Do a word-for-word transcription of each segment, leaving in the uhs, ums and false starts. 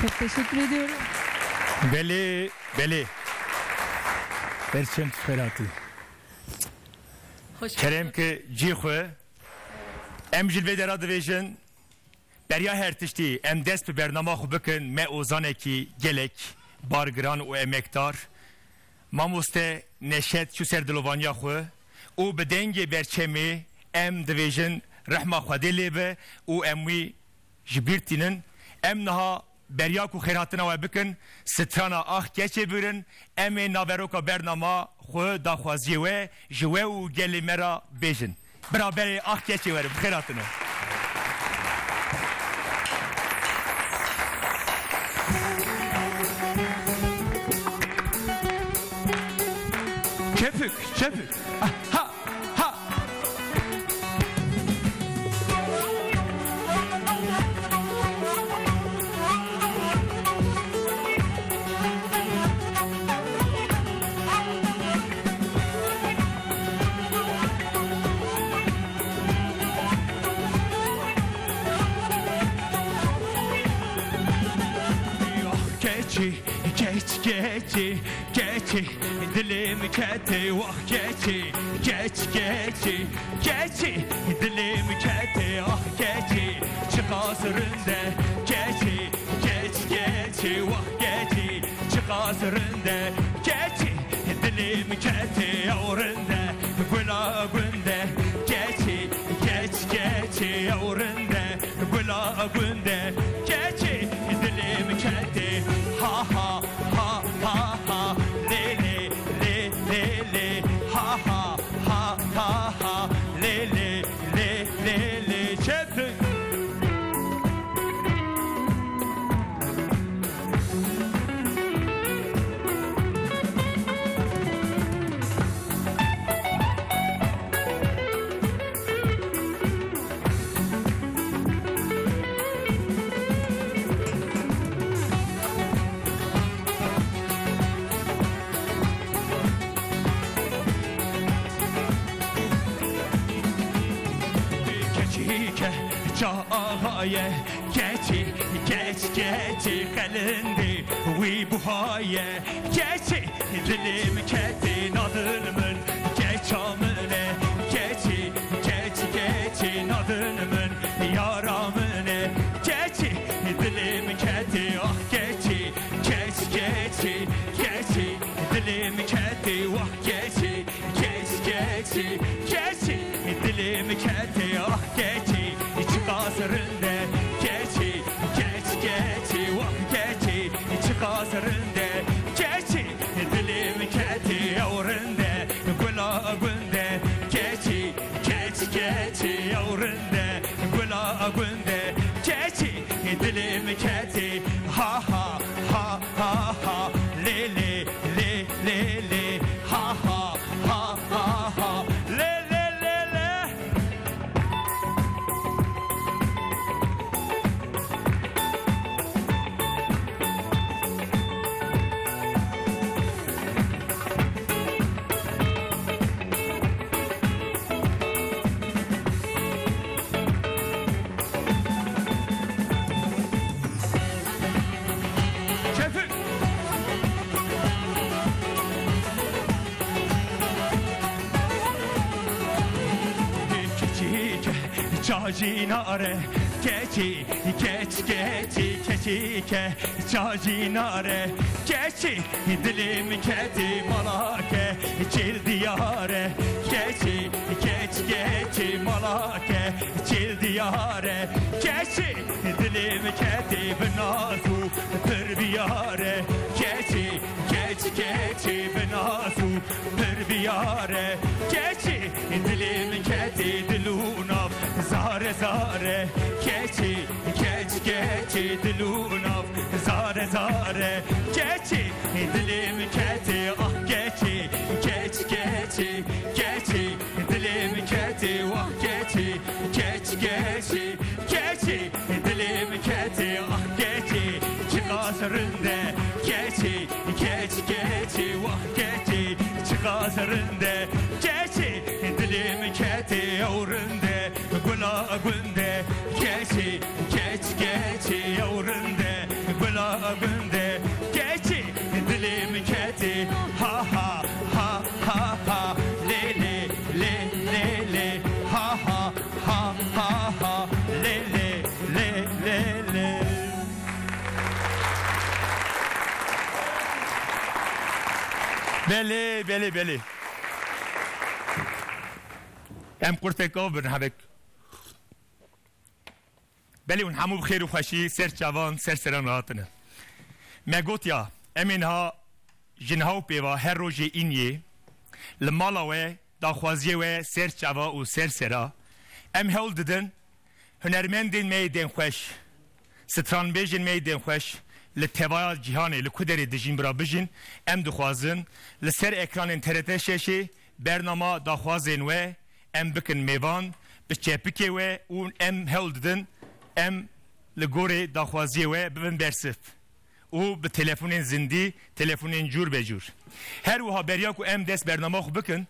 Çok teşekkür ediyorum. Belê, belê. Berçem xêratî. Hoş Kerem bulduk. Ki cî xwe. Em ji vê dera divêjin, beriya her tiştî em dest bi bernama xwe bikin, me ozanekî gelek bargiran û emekdar, mamoste Neşet çû ser dilovaniya xwe û bi dengê berçemê em divêjin rehma Xwedê lê be û em wî ji bîr tînin. Em niha beriya ku xêrhatina we bikin, strana Ax Keçê birin, em ê naveroka bernama xwe daxwaziyê we ji we û gelê me re bêjin. Bira berê Ax Keçê werin, bi xêr hatine. Çepik, çepik. Ah, ha, ha. Keçî, keç, keçî, keçî, dilê min ketê, wah keçî, keç, keçî, keçî, dilê min ketê, ah keçî, çiqas rind e, keçî, keç, keçî, wah keçî, çiqas rind e, keçî, dilê min ketê, ew rind e, gula gund e, keçî, keç, keçî, ew rind e, gula gund e, keçî, dilê min ketê, ha ha, ha ha ha, lê lê, lê lê lê, ha ha, ha ha ha, lê lê, lê lê lê, çepik. Keçî ke ça axa ye, keçî, keç, keçî, qelindê wî buha ye. Keçî, dilê min ketê, nadin min keça min e. Keçî, keç, keçî, nadin min yara min e. Keçî, dilê min ketê, ah keçî, keç, keçî, keçî, dilê min ketê, wah keçî, keç, keçî, keçî, dilê min ketê, ah keçî, çiqas rind e, keçî, keç, keçî, wah keçî, çiqas rind e, keçî, dilê min ketê, ew rind e, gula gund e, keçî, keç, keçî, ew rind e, gula gund e, keçî, dilê min ketê, ha ha, ha ha ha, lê lê, lê lê lê, ha ha, ha ha ha, lê lê lê lê. Çepik. Keçî ke ça cî nare, keçî, keç, keçî, keçî ke ça cî nare, keçî, dilê min ketê, mala ke çêl diyare, keçî, keç, keçî, mala ke çêl diyare, keçî, dilê min ketê, bi naz û pir biyare, keçî, keç, keçî, bi naz û pir biyare, keçî, dilê min ketê, dil û nav zare zare, keçî, keç, keçî, dil û nav zare zare, keçî, dilê min ketê, ah keçî, keç, keçî, keçî, dilê min ketê, wah keçî, keç, keçî, keçî, dilê min ketê, ah keçî, çiqas rind e, keçî, keç, keçî, wah keçî, çiqas rind e, keçî, dilê min ketê, ew rind e, gula gund e, keçî, keç, keçî, ew rind e, gula Gundê keçî dilê min ketî. Ha, ha, ha, ha, ha. Lê, lê, lê, lê, lê. Ha, ha, ha, ha, ha. Lê, lê, lê, lê, lê. Belê, belê, belê. Em qurtek av bin, hevek. Belê hûn hemû bi xêr û xweşî ser çavan, ser seran hatine. Me gotiya, em ê niha ji niha û pêva her rojê îniyê li mala we daxwaziyê we ser çava û ser sera. Em hewl didin hunermendên me yê dênxweş, stranbêjên me yê dênxweş li tevaya cîhanê, li ku derê dijîn bira bijîn, em dixwazin li ser ekranên T R T şeşê bernama daxwazên we em bikin mêvan, bi çepikê we û em hewl didin em li gorê daxwaziyê we bibin bersiv û bi telefonên zindî, telefonên cûr be cûr. Her wiha beriya ku em dest bernama xwe bikin,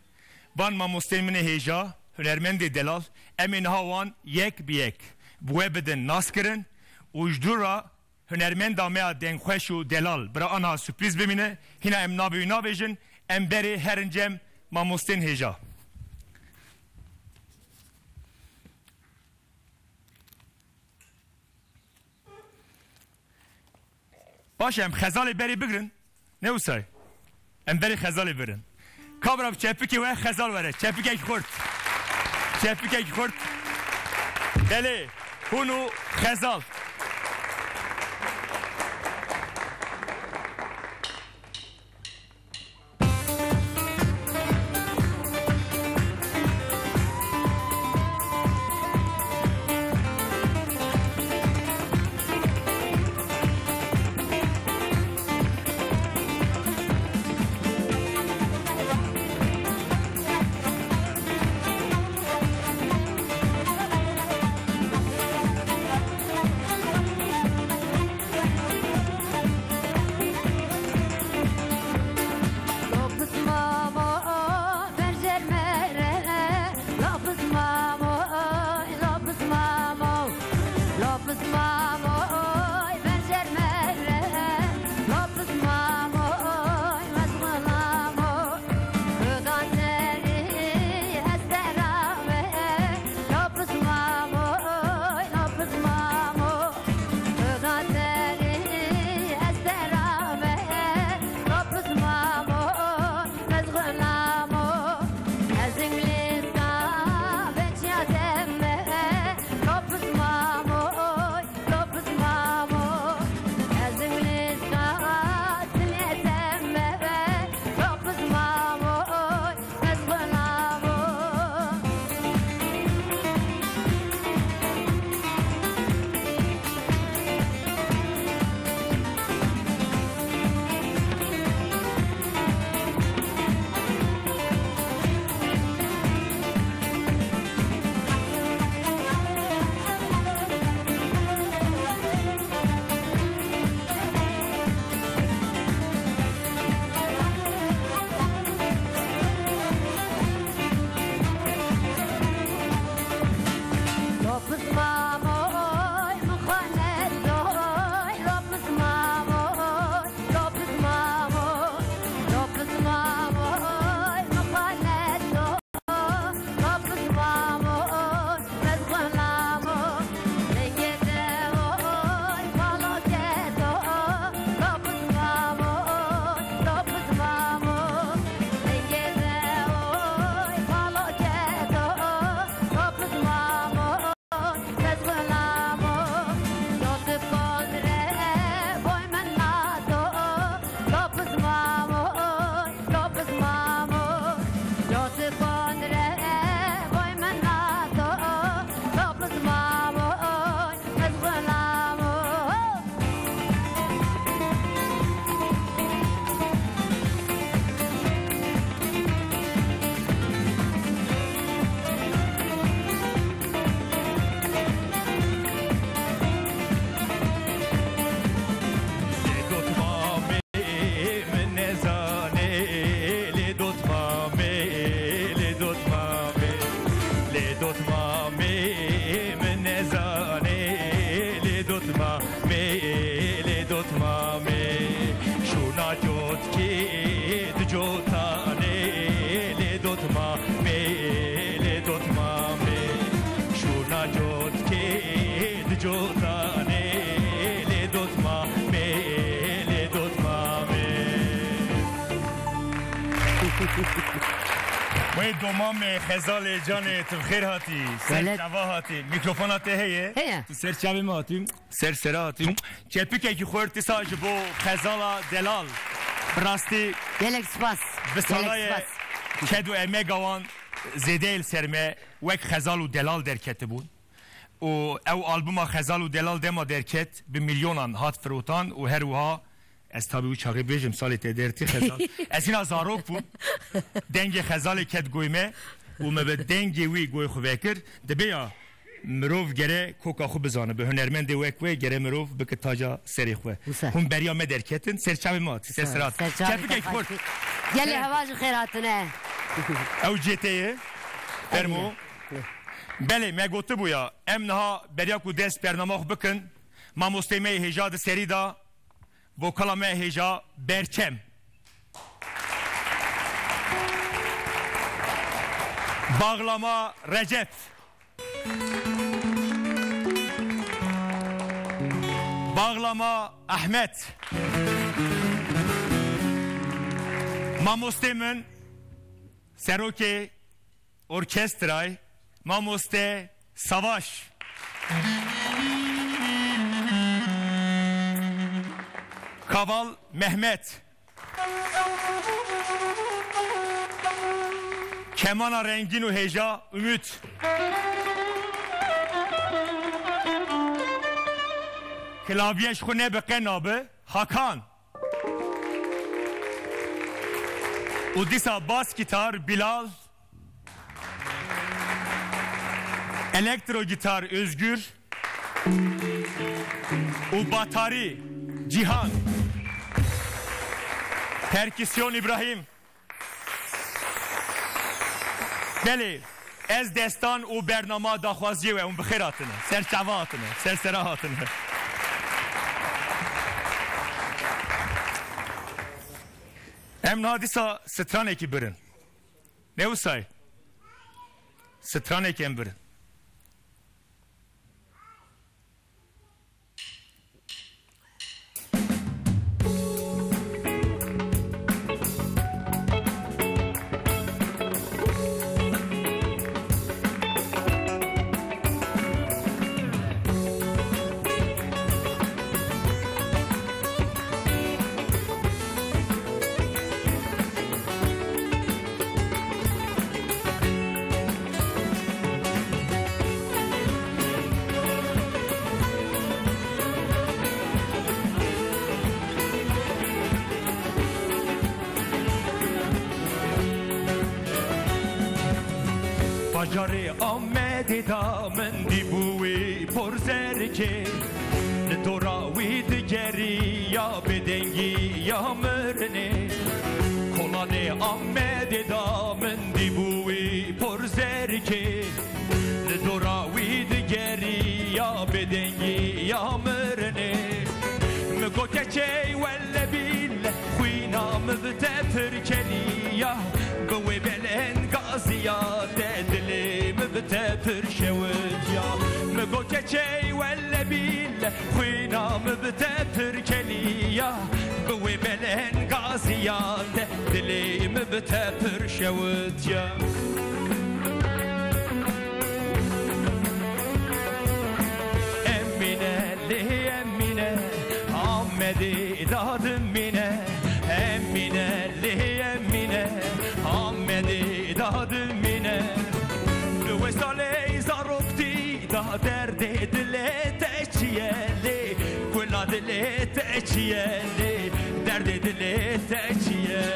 van mamostên min ê hêja, hunermendê delal, em ê niha wan yek bi yek bi we bidin naskirin û ji dû re hunermenda me ya dengxweş û delal, bira anha surprîz bimîne, hîna em navê wî navêjin, em berê herin cem mamostên hêja. Baş e, em Xezalê berê bigirin. Ne wisa ye? Em berê Xezalê birin. Kamera bi çepikê we Xezal were. Çepikek xurt. Çepikek xurt. Belê. Hûn û Xezal. Mêlê dotma, mêlê dotma, mê. Wê domamê Xezalê canê, tu bi xêr hatî. Ser Welet. Çava hatî. Mîkrofona te heye? Heye. Tu ser çavê me hatî. Ser sera hatî. Çepikekî xurt dîsa ji bo Xezala delal. Bi rastî Gelek spas. Bi Gelek salayê spas. Ked û emega wan zêdeyê li ser me wek Xezal û delal derketibûn. Û ew albuma Xezal û Delal dema derket, bi milyonan hat firotan û her wiha ez tabî wî çaxê bêjim, salê te dertî Xezal. Ez hîna zarok bûm. Dengê Xezalê ket goy me û me bi dengê wî goy xwe vekir. Dibe ya mirov gere koka xwe bizane. Bi hunermendê wek we gere mirov bike taca serê xwe. Wisa. Hûn beriya me derketin, ser çavê me hat, ser Ser, sirat. Ser çavê Çepikek te xurt. Gelê heval ji xêr hatine. Ew cê te ye. Fermo. Belê, me gotibû ya, em niha beriya ku dest bernama xwe bikin, mamostê me yê hêja di serî de, vokala me hêja Berçem. Bağlama Recep. Bağlama Ahmet. Mamostê min, serokê orkestrayê, mamoste Savaş. Kaval Mehmet. Kemana rengîn û hêja Ümit. Klavye ji xwe nebe qe nabe Hakan. Û dîsa bas gitar Bilal. Elektro gitar Özgür. Û batarî Cihan. Perküsyon İbrahim. Belê, ez destan û bernama daxwaziyê we hûn bi xêr hatine. Ser çava hatine. Ser sera hatine. Em niha dîsa stranekî birin. Ne wisa ye? Stranekî em birin. Bajarê Amedê de min dîbû wî por zerkê. Li dora wî digeriya bêdengiya mirinê. Kolanê Amedê de min dîbû wî por zerkê. Li dora wî digeriya bêdengiya mirinê. Mi got keçey welle bîlle xwîna mi bi te pir keniya. Bi wê beleng gaziya te dilê mi bi te pir şewitiya. Mi got keçey welle bîlle xwîna mi bi te pir keniya. Bi wê beleng gaziya te dilê mi bi te pir şewitiya. Emîne lê Emîne, Amedê dadimîne. Emîne lê Emîne, Amedê dadimîne. Di wê salê zaroktî da derdê dilê te çi ye lê? Kula dilê te çi ye lê? Derdê dilê te çi ye?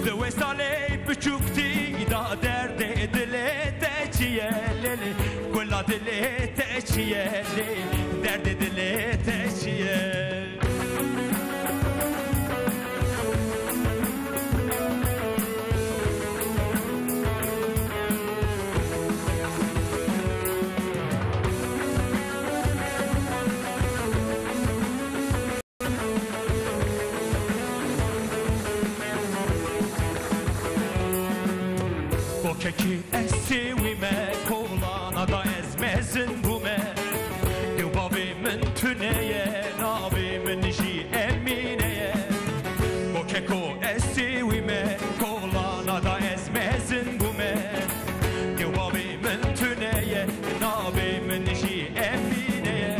Di wê salê biçûktî da derdê dilê te çi ye lê lê? Kula dilê te çi ye lê? Derdê dilê te çi ye? Kokekî ez sêwî me, kolana da ez mezin bûme. Dew bav Tune ye, navê min jî Emîne ye. Kokeko ez sêwî me, kolana da ez mezin bûme. Dewabê min tune ye, navê min jî Emîne ye.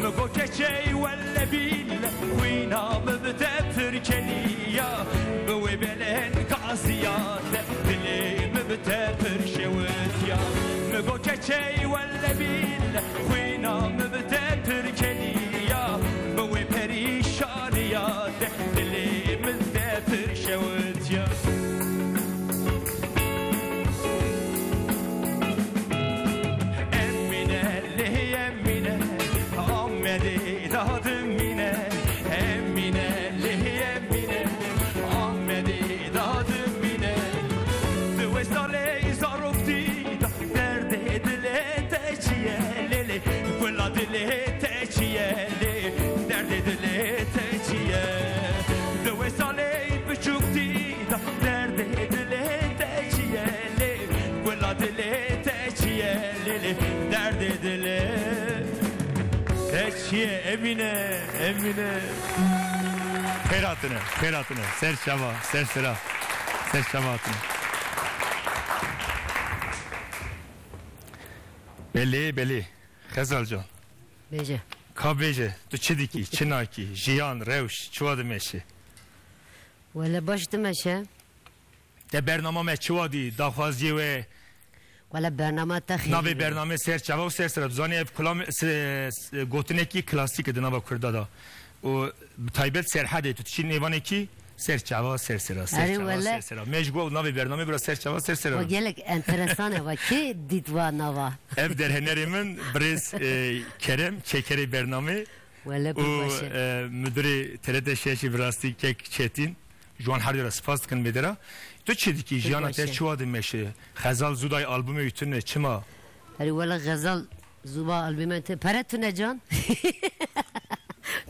Mi go keçey welle bîl, xwîna mi bi te pir keniya. Bi wê belen kaziya te, dilê mi bi te pir şewitiya. Mi go keçey welle bîl, xwîna mi bi te pir keniya. Bi wê perîşaniya te, dilê mi bi te pir şewitiya. Emîne, lê Emîne, Amedê dadimîne. Emîne, lê Emîne, Amedê dadimîne. Di wê salê zaroktî de derdê dilê te çi ye lê lê? Gula dilê te çi ye lê? Derdê dilê te çi ye? Di wê salê biçûktî de derdê dilê te çi ye lê? Gula dilê te çi ye lê lê? Derdê dilê te çi ye? Emîne, Emîne. Xêr hatine, xêr hatine. Ser çava, ser sera. Ser çava hatine. Belê, belê. Xezal can. Bêje. Ka bêje, tu çi dikî, çi nakî, jiyan, rewş, çiwa dimeşe? Wele baş dimeşe. Te bernama me çiwa dî, daxwaziyê we? Wele bernama te xêrî Navê be. Bernamê Ser Çava û Ser Sera. Tu zanî ev kulam, se-, se-, gotinekî klasîk e di nava Kurda de. Û bi taybet Serhedê, tu diçî nêvanekî Ser Çava, Ser Sera, Ser Erê Çava, wele. Ser Sera. Me ji bo navê bernamê bira Ser Çava, Ser Sera. Wa gelek enteresan e, wa kê dît wa nava? Ev derhenerê min, birêz, e, Kerem, çêkerê bernamê Wele û, pir baş e. e, müdürê T R T şeşî bi rastî kek Çetin. Ji wan her du re spas dikin vê dera. Tu çi dikî? Pir Jiyana baş te e. Çiwa dimeşe? Xezal zû dayê albumê wî tune, çima? Erê wele Xezal zû ba albumê te. Pere tune can.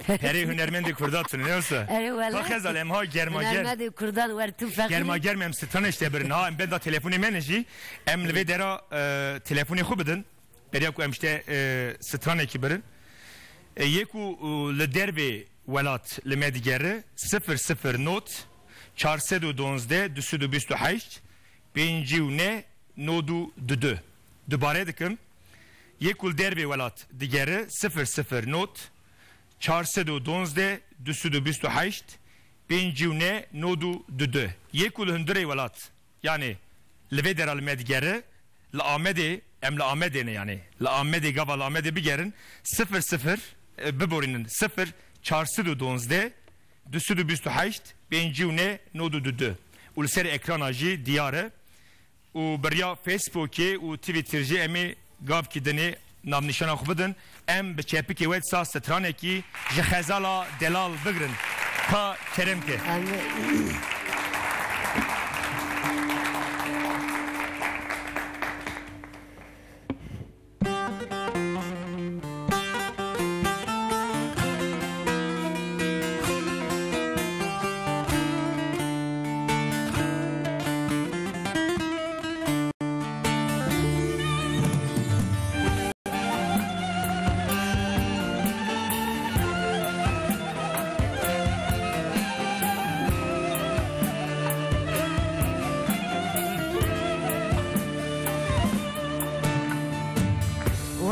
Perê hunermendê Kurda tune, ne wisa? Erê wele. Ha Xezal, em ha germa germ. Hunermendê Kurdan wer tu feqîr. Germa germ em stranê ji te birin. Ha, em benda telefonê me ne jî. Em li vê dera, e, telefonê xwe bidin. Beriya ku em ji te, e, stranekî birin. E, yê ku, e, li dervê welat li me digere, sifir sifir not, çar sed û donzdeh, du sed û bîst û heşt, pêncî û neh, nod û du du. Dubare dikim. Yê ku li dervê welat digere, sifir sifir not, çar sed û donzdeh, du sed û bîst û heşt, pêncî û neh, nod û du du. Yê ku li hundirê welat, yanî li vê dera li me digere, li Amedê, em li Amedê ne yanî, li Amedê, gava li Amedê bigerin, sifir sifir, e, biborînin, sifir çar sed û donzdeh, du sed û bîst û heşt, pêncî û neh, nod û du du. Û li ser ekrana jî diyar e. Û bi riya Facebookê û Twitter jî em ê gavkî dinê navnîşana xwe bidin. Em bi çepikê we disa stranekî ji Xezala Delal bigrin. Ka kerem ke. Em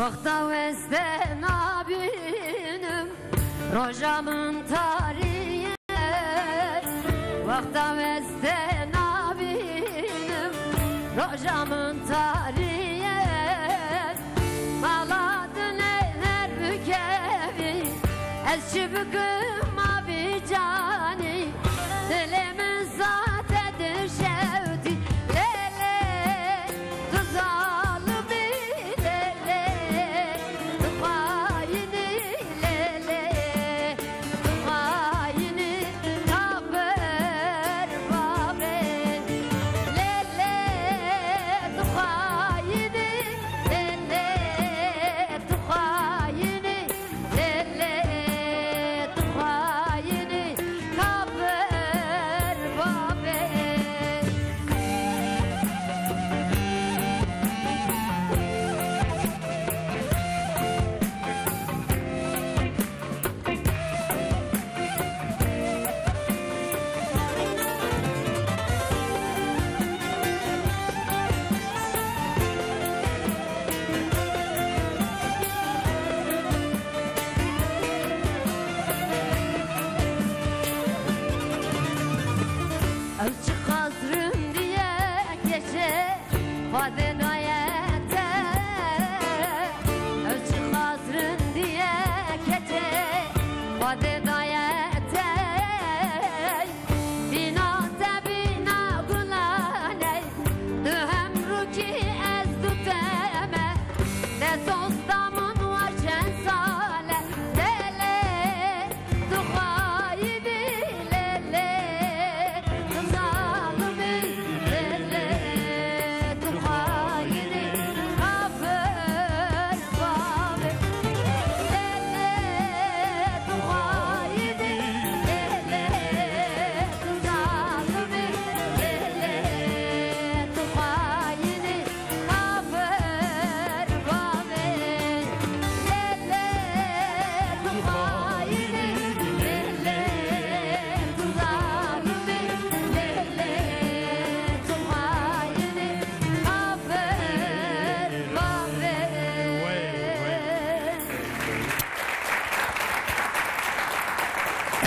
Wexta weste nabînim, roja min tarî ye. Wexta weste nabînim, roja min tarî ye. Mala dinê her bikevî, ez çi bikim mavî canî? Dilê min zate dişewtî. Lê lê, tu zalimî, lê lê, tu xayinî, lê lê, tu xayinî, kafir baxê. Lê lê, tu xayinî, lê lê, tu xayinî, lê lê, tu xayinî. Xwedê daye te, ew çi xas rindî ye keçê, Xwedê daye te, bîna te bîna gulan e, tu hem rûkî ez du te me, de sosta min war çend sal e, lê lê. Tu xayînî lê lê, tu zalimî lê lê, tu xayînî kafir bavê. Lê lê, tu xayînî lê lê, tu zalimî lê lê, tu xayînî. Kafir bavê, lê lê, tu xayînî, lê lê, tu zalimî, lê lê, tu xayînî, kafir bavê. Wey, wey.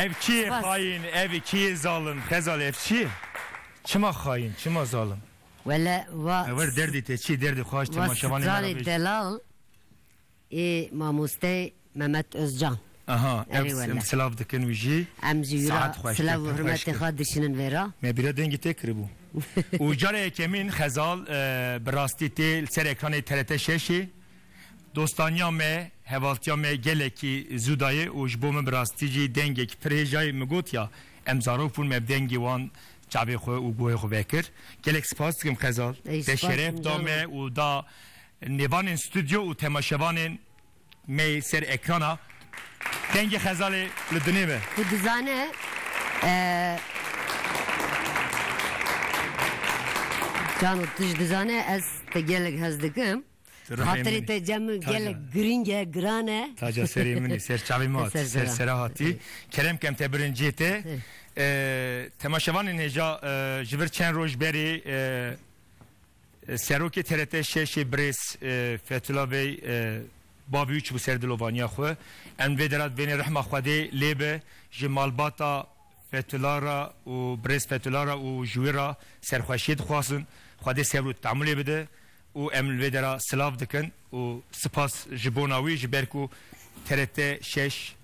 Ev kî ye xayîn, ev kî ye zalim? Xezal, ev çi ye? Çima xayîn, çima zalim? Wele va Ewer derdê te çi? Derdê xwe ji va temaşevanê me re stranê bêje. Delal ê mamosteyê Mehmet Özcan. Aha, Erê em, wele. Em silav dikin wî jî. Em jî wî ra silav û hurmetê xwe dişînin vê ra. Me bîra dengê te kiribû. Û cara yekemîn Xezal, e, bi rastî tê li ser ekranê T R T şeşê. Dostaniya me, hevaltiya me gelekî zû dayê û ji bo min bi rastî jî dengekî pir hêjayê min got ya, em zarok bûn, me bi dengê wan çavê xwe û guhê xwe vekir. Gelek spas dikim Xezal. Ey, te spas şeref da me û da nêvanên stûdyo û temaşevanên me ser ekrana. Dengê Xezalê li dinê be. Tu dizane, e, Cano, tu jî dizane ez te gelek hez dikim. Xatirê te cem min gelek girîng e, giran e. Taca serê min e, ser çavê min hat, ser sera hatî. Kerem kem te birin cê te. E, temaşevanên hêja, e, ji vir çend roj berê, e, e, serokê T R T şeşê birêz, e, Fethullah Bey, e, bavê wî çûbû ser dilovaniya xwe. Em vê dera divênê rehma Xwedê lê be, ji malbata Fethullah ra û birêz Fethullah ra û ji wî ra serxweşiyê dixwazin. Xwedê sebr û tehamulê bide û em li vê dera silav dikin û spas ji bona wî, ji ber ku T R T şeş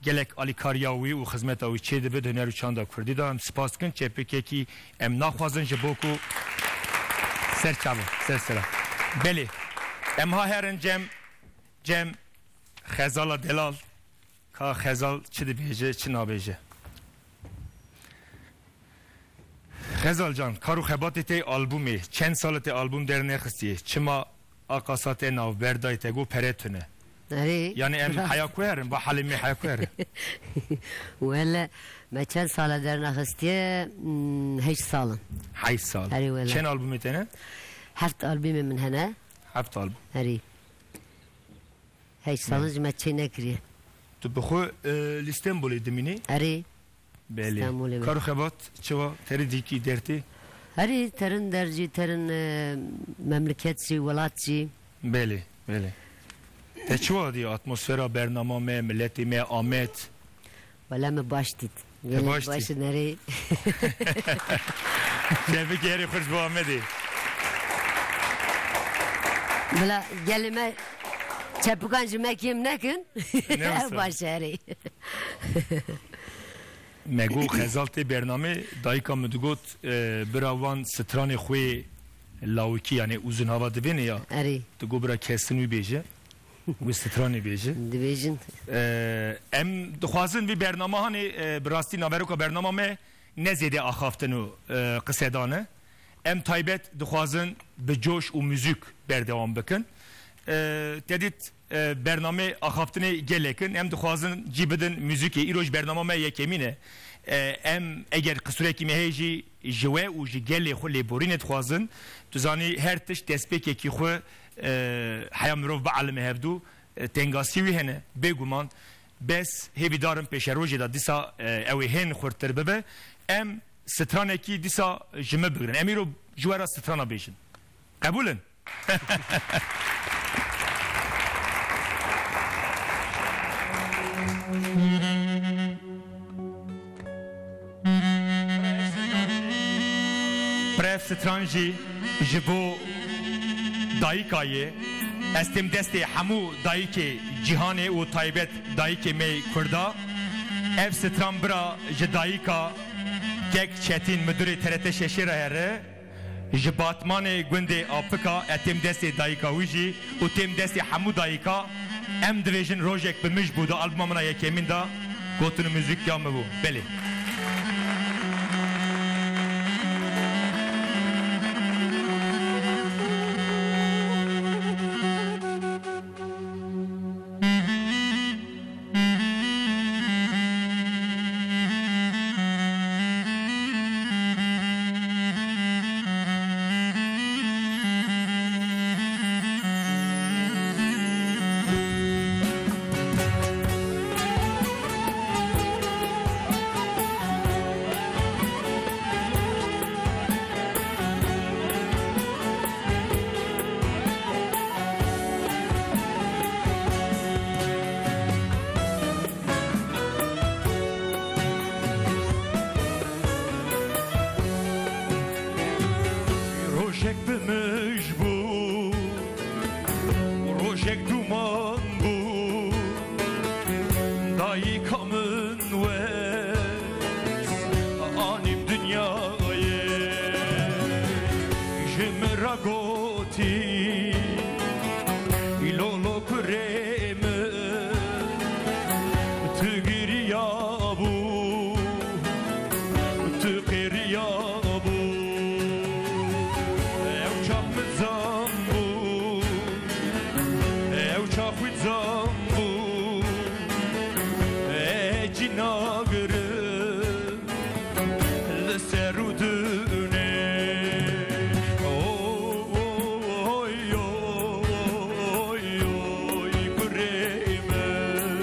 gelek alîkariya wî û xizmeta wî çêdibe di huner û çanda kurdî de. Em spas dikin, çepikekî em naxwazin ji bo ku ser çava, ser sera. Belê, em ha herin cem, cem Xezala Delal. Ka Xezal çi dibêje, çi nabêje? Xezal can, kar û xebatê te albûmê, çend sal e te albûm dernexistiye? Çima a qasa te navber dayê te got pere tune? Erê. Yani em heya ku herin, ba halê me heya ku herin. Wele, me çend sal e dernexistiye, hmm, heşt sal in. Heşt sal. Erê wele. Çend albûmê te ne? Heft albûmê min hene. Heft albûm. Erê. Heşt sal in ji me çê nekiriye. Tu bi xwe, e, li Stenbolê dimînî? Erê. Belê. Stenbolê me. Kar û xebat çi wa? Terî dîkî dertê? Erê, terin dercî, terin, e, memleket jî, welat jî. Belê, belê. Te çi wa dî atmosfera bernama me, miletê me, Amed? Wele me baş dît. Gelek baş dît. Baş in erê. Şevbikê herî xweş bo Amedê. Bila gelê me çepikan ji me kêm nekin. Ne wisa? Ew baş e erê. Me got Xezal tê bernamê, dayika min digot, e, bira wan stranê xwe lawikî, yani uzun hava divêne ya. Erê. Digot bira kesin wî bêje. Wî stranê bêje. Dibêjin. E, em dixwazin vî bernama hanê, e, bi rastî naveroka bernama me ne zêde axaftin û, e, qisedan e. Em taybet dixwazin bi coş û muzîk berdewam bikin. E, te dît, e, bernamê axaftinê gelek in. Em dixwazin cî bidin muzîkê. Îro ji bernama me yekemîn e. E, em eger qisûrekî me heye jî ji we û ji gelê xwe lêborînê dixwazin. Tu zanî her tişt destpêkekî xwe, e, heya mirov bielime hevdû. E, tengasî wî hene, bêguman. Bes hêvîdar im pêşerojê de dîsa, e, ew ê hên xurtir bibe. Em stranekî dîsa ji min bigirin. Em îro ji we re strana bêjin. Qebûl in? Bi rêv stran jî ji bo dayika ye. Ez têm destê hemû dayikê cîhanê û taybet dayikê me yê Kurda. Ev stran bira ji dayika Kek Çetîn, midûrê T R T şeşê re here. Ji Batmanê gundê Apika, ez têm destê dayika wî jî û têm destê hemû dayika. Em dibêjin rojek bi mij bû di albuma min a yekemîn de gotin û muzîk ya min bû. Belê. Rojek bi mij bû, rojek dûman bû, dayika min wes anîm dinyayê. Ji min re gotî, lolo kurê min, tu giriyabû, tu qêriyabû. Ew çax min zam bû, ew çax wî zam bû, e cî nagirim li ser û dinê. Oy, oy, oy, kurê min.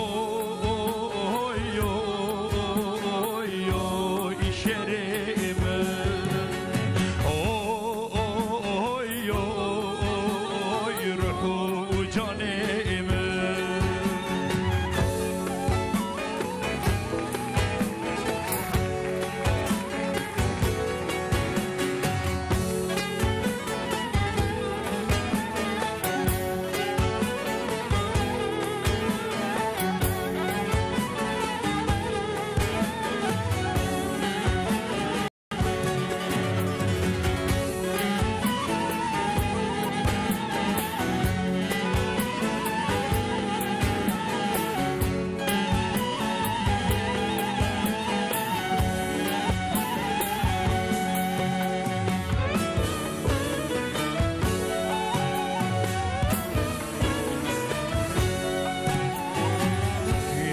Oy, oy, oy, şerê min. Oy, oy, ruh û canê min.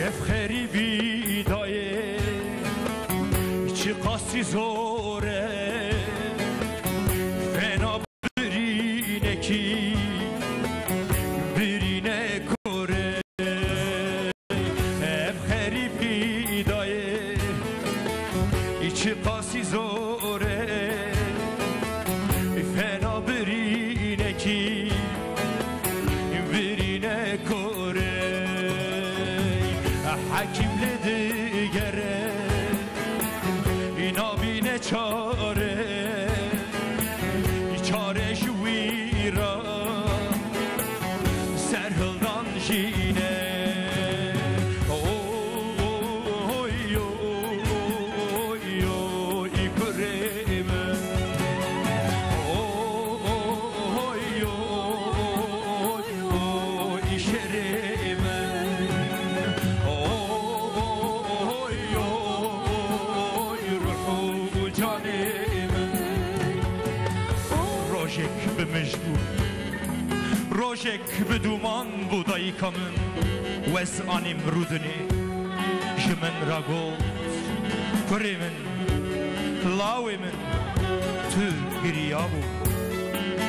Ev xerîbî dayê çiqasî zor e, fena birînekî birîne kor e. Ev xerîbî dayê çiqasî zor e, fena birînekî birîne kor e. Hekîm lê digere, nabîne çare, çare ji wî re serhildan jî ne. Oy, oy, oy, kurê min. Oy, oy, oy, şerê min. Oy, oy, ruh û canê min. Rojek bi mij bû. Rojek bi dûman bû dayika min. Wez anîm rûdinê. Ji min re got, kurê min, lawê min, tu giriyabû,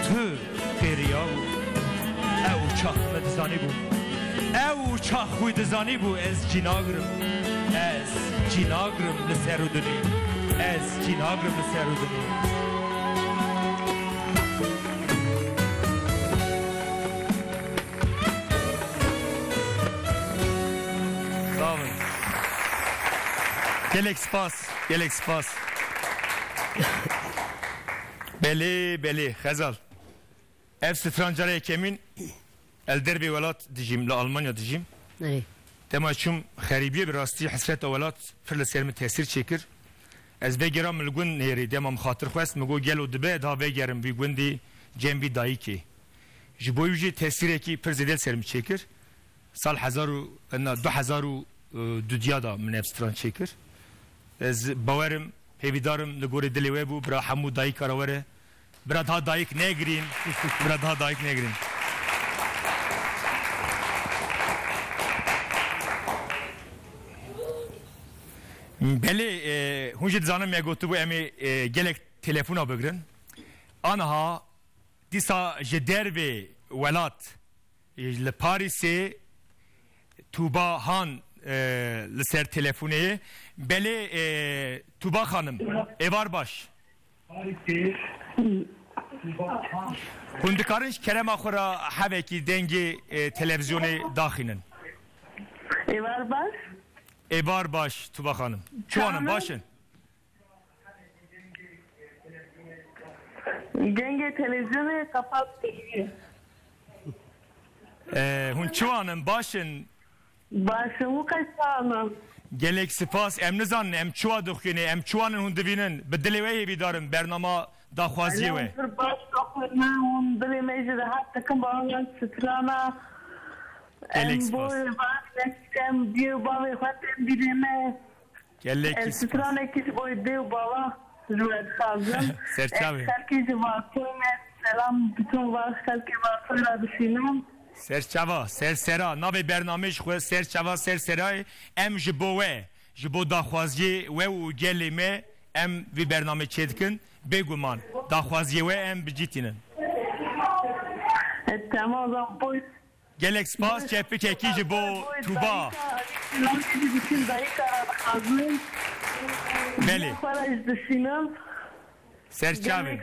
tu qêriyabû. Ew çax min dizanîbû, ew çax wî dizanîbû, ez cînagrim, ez cînagrim li ser û dinê, ez cînagrim li ser û dinê. Sağ olun. Gelek spas, gelek spas. Belê, belê, Xezal. Ev stran cara yekemîn el dervê welat dijîm, li Almanya dijîm. Erê. Dema çûm xerîbiyê, bi rastî hesreta welat pir li ser min tesîr çêkir. Ez vegeram li gund nêrê, dema min xatir xwest, min got gelo dibe daha vegerim vî gundî cem vî dayikê. Ji bo wî jî tesîrekî pir zêde li ser min çêkir. Sal hezar û, na, du hezar û dudiya da min ev stran çêkir. Ez bawerim, hêvîdarim li gorî dilê we bû, bira hemû dayika re were. Bira daha dayik negirîn. Bira daha dayik negirîn. Belê, e, hûn jî dizanin me gotibû em ê, e, gelek telefona bigirin. Aniha dîsa ji dervê welat, e, li Parîsê Tuba Han, e, li ser telefonê ye. Belê, e, Tuba Xanim, êvar baş. Hûn dikarin ji kerema xwe re hevekî dengê, e, televîzyonê daxînin? Êvar baş. Êvar baş, Tuba Xanim. Çiwanin, baş in? Dengê televîzyonê qepat kiriye. E, hûn çiwanin, baş in? Baş in, û qey çawa? Gelek spas. Em nizanin, em çiwa dixwînin, em çiwanin hûn divînin. Bi dilê we hêvîdar im, bernama daxwaziyê we. Pir baş dixwînin, hûn dilê me jî rehet dikin, bava strana. Gelek spas. Em bo van em diyê bavê xwe tên dilê me. Gelekî spas. Stranekî ji bo dê û bava ji we dixwazim. Serçavê. Ez xelkê ji Vasoyê me selam, bütün va-, xelkê Vasoyê re dişînim. Serçava, ser sera, navê bernamê ji xwe Serçava ser serayê, em ji bo we, ji bo daxwaziyê we û gelê me, em vî bernamê çêdikin. Bêguman, daxwaziyê we em bi cî tînin. E, tamam, o zaman boy Gelek spas, çepikekî ji bo Tuba. Belê. Ser çavê.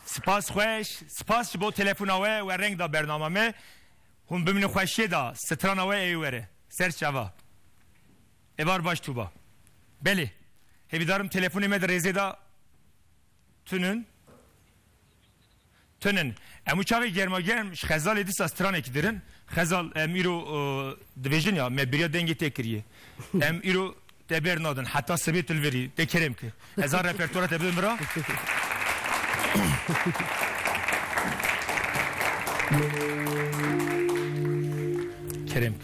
Spas xweş, spas ji bo telefona we, we reng da bernama me. Hûn bimînin xweşiyê da, strana we ê were. Ser çava. Êvar baş Tuba. Belê. Hêvîdarim telefonê me di rêzê da tunin. Tunin. Em û çavê germa germ ji Xezalê dîsa stranekî dirin. Xezal, em îro, e, dibêjin ya, me biriya dengê te kiriye. Em îro te ber nadin. Heta sibê tu li virî. De kerem ki. Ez a repertuara te bidim bira. Kerem ki.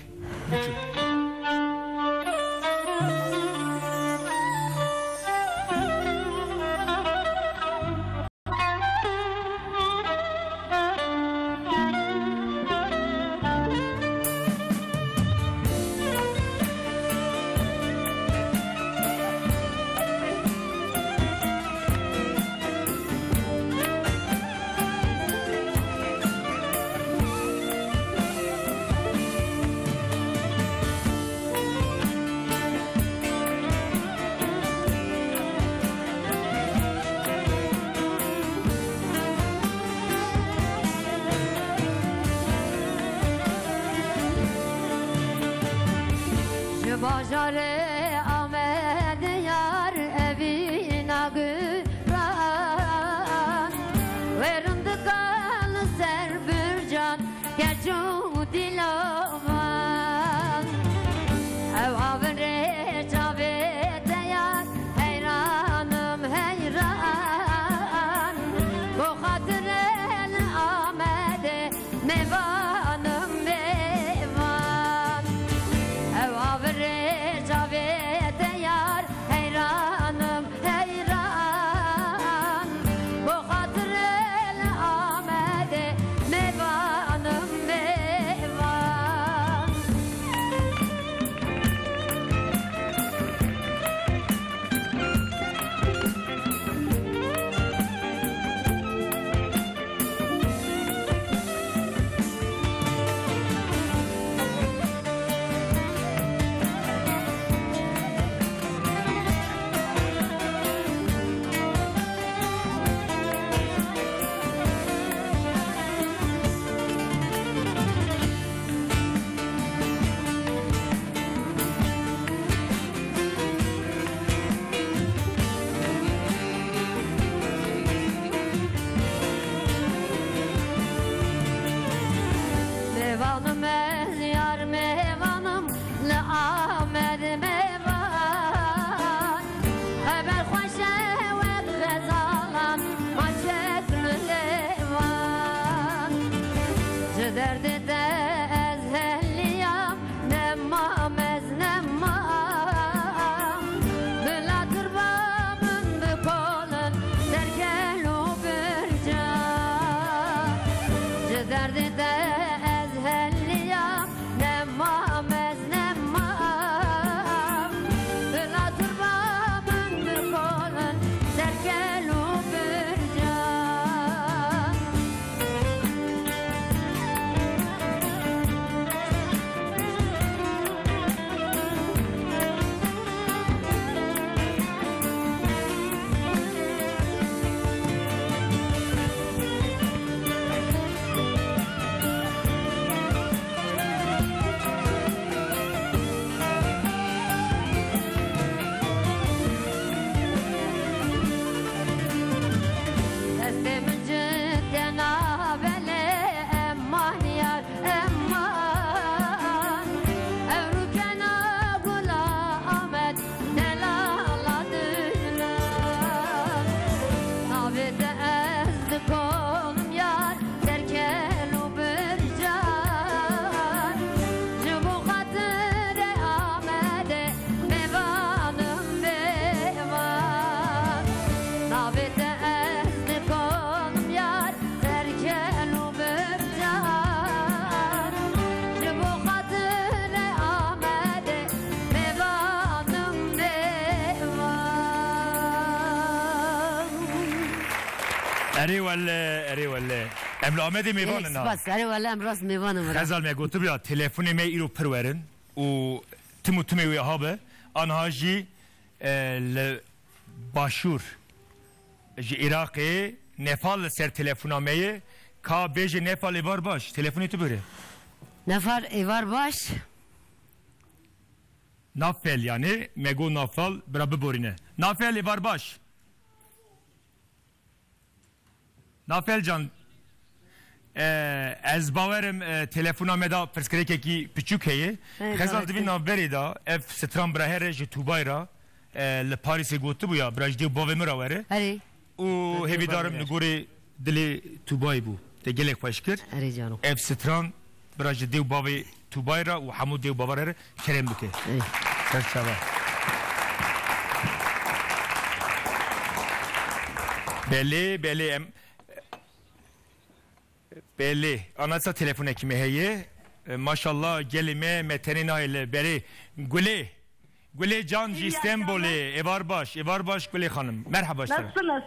Ji bajarê Amedê yar evîna guran, wê rindikan li ser bircan keç û dîlovan. Ew avirê çavê te yar, heyranim heyran. Bo xatirê li Amedê mêvanim mêvan. Ew avirê çavê Erê wele, erê wele. Em li Amedê mêvan Gelek in ha. Spas. Erê wele em rast mêvan in. Xezal me gotibiya, telefonê me îro pir werin û tim û timê wê ha be. Anha jî, e, li başûr, ji Iraqê Nefal li ser telefona me ye. Ka bêje Nefal êvar baş. Telefonê tu bire. Nefal êvar baş. Nafel yani, me got Nafal, bira biborîne. Nafel êvar baş. Nafel can, e, ez bawerim, e, telefona me da pirsgirêkekî piçûk heye. He, Xezal, dibî navberê da, ev stran bira here ji Tûbayê ra, e, li Parîsê gotibû ya, bira ji dê û bavê min ra were. Erê. Û hêvîdarim li gorê dilê Tûbayê bû. Te gelek xweş kir. Erê cano. Ev stran bira ji dê û bavê Tûbayê re û hemû dê û bava re kerem bike. Ê. Ser çava. Belê, belê em, belê. Anasa telefonekî me heye. E, maşallah gelê me, me tenê nahêle. Belê. Gulê. Gulê can ji İyi akşamlar. Stenbolê. Êvar baş, êvar baş Gulê xanim. Merhaba ji te re. Nasılsınız?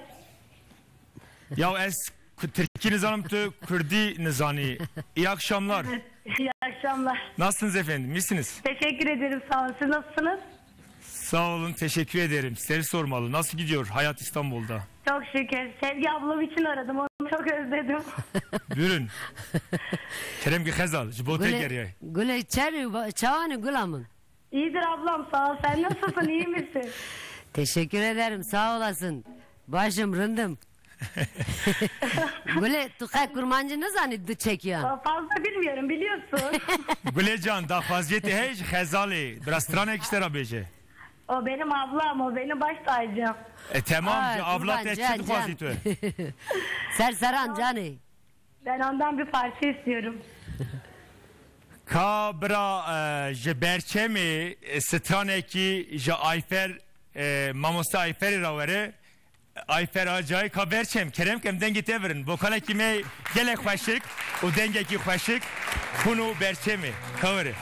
Ya ez ku-, Tirkî nizanim, tu Kurdî nizanî. İyi akşamlar. Evet, iyi akşamlar. Nasılsınız efendim? İyisiniz? Teşekkür ederim, sağ olun. Siz nasılsınız? Sağ olun, teşekkür ederim. Sizleri sormalı. Nasıl gidiyor hayat İstanbul'da? Çok şükür. Sevgi ablam için aradım. Onu çok özledim. Buyurun. Kerem ki Xezal, ji bo te Gulê, geriye. Gulê, çeri, çawanî gula min? İyidir ablam, sağ ol. Sen nasılsın, iyi misin? Teşekkür ederim, sağ olasın. Başım, rindim. Gule, tu qe kurmancî nizanî du çekiyan? Fazla bilmiyorum, biliyorsun. Gule can, daxwaziyê te heye ji Xezalê, bi rastranekî ji te re bêje. O benim ablam, o benim baş tacım. E, tamam, Ay, ji avla te kurban, çi can, dixwazî can. Tu? Ser seran canê. Ben ondan bir parça istiyorum. Ka bira, e, ji Berçemê, e, stranekî ji Ayfer, e, mamoste Ayferê re were. Ayfer Acayî, ka Berçem, kerem kem dengê te virin. Vokalekî me gelek xweşik û dengekî xweşik. Xwin û Berçemê. Ka were.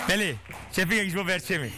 Belê, şefîkek ji bo Berçemê.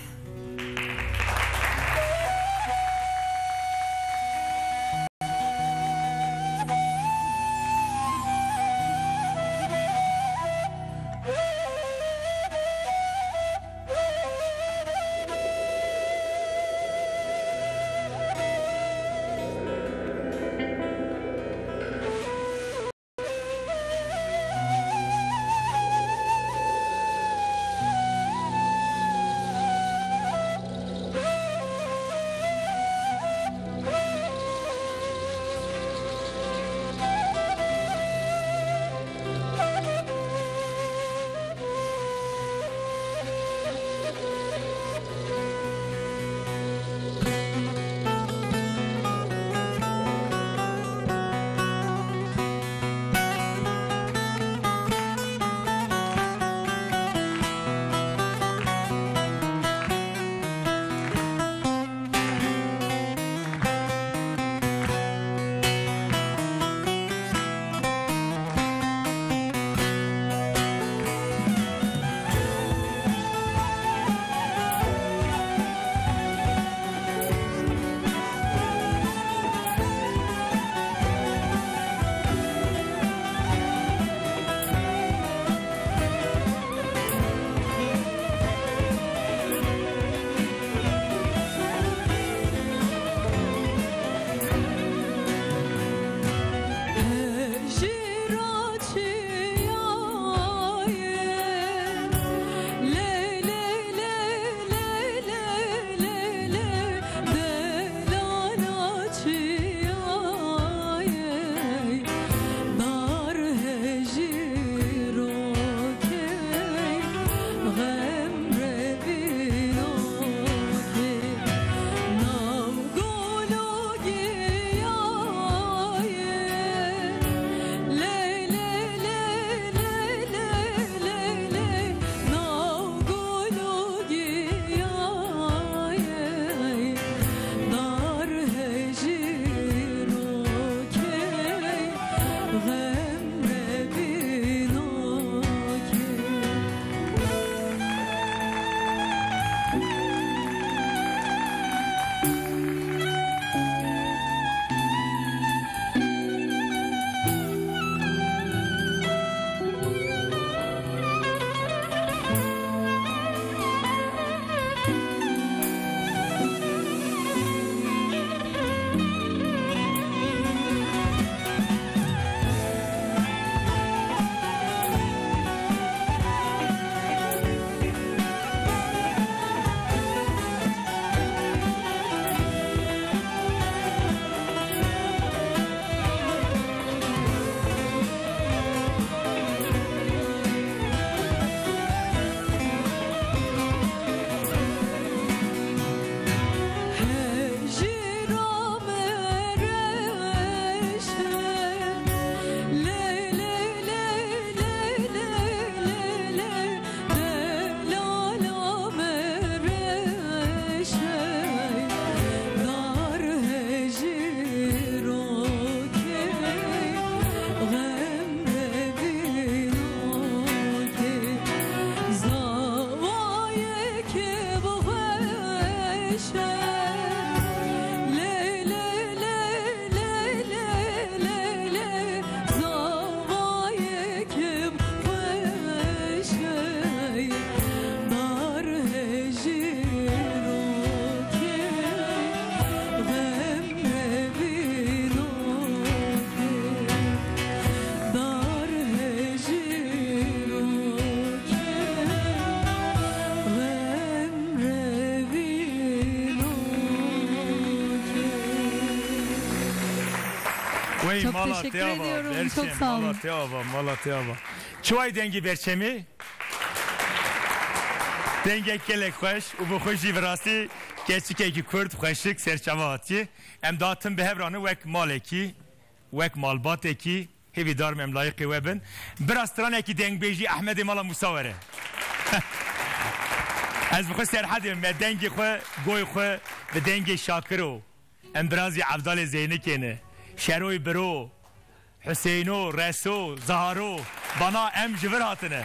Çok teşekkür ediyorum. Çok sağ olun. Mala te ava, mala te ava. Çi wayî dengê Berçemê? Dengek gelek xweş û bi xwe jî bi rastî keçikekî kurd xweşik serçava hatiye. Em datin bi hev re ne wek malekî, wek malbatekî, hêvîdar me em layiqê we bin. Bira stranekî dengbêjî Ehmedê Mala Mûsa were. Ez bi xwe Serhedê me dengê xwe, goy xwe bi dengê Şakiro. Em birazî Evdalê Zeynikê ne. Şeroy Biro, Huseyno, Reso, Zaharo, bana em ji vir hatine.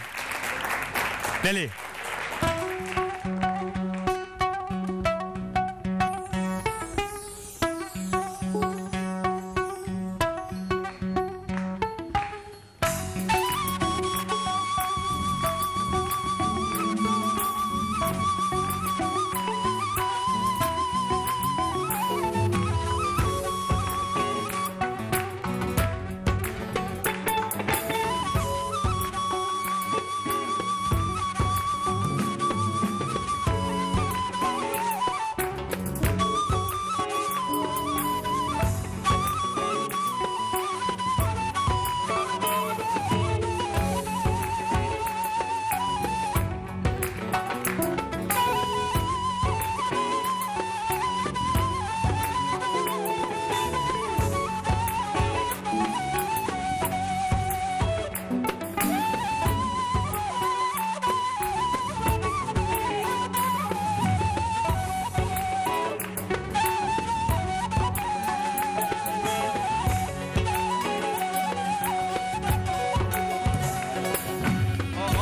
Belê.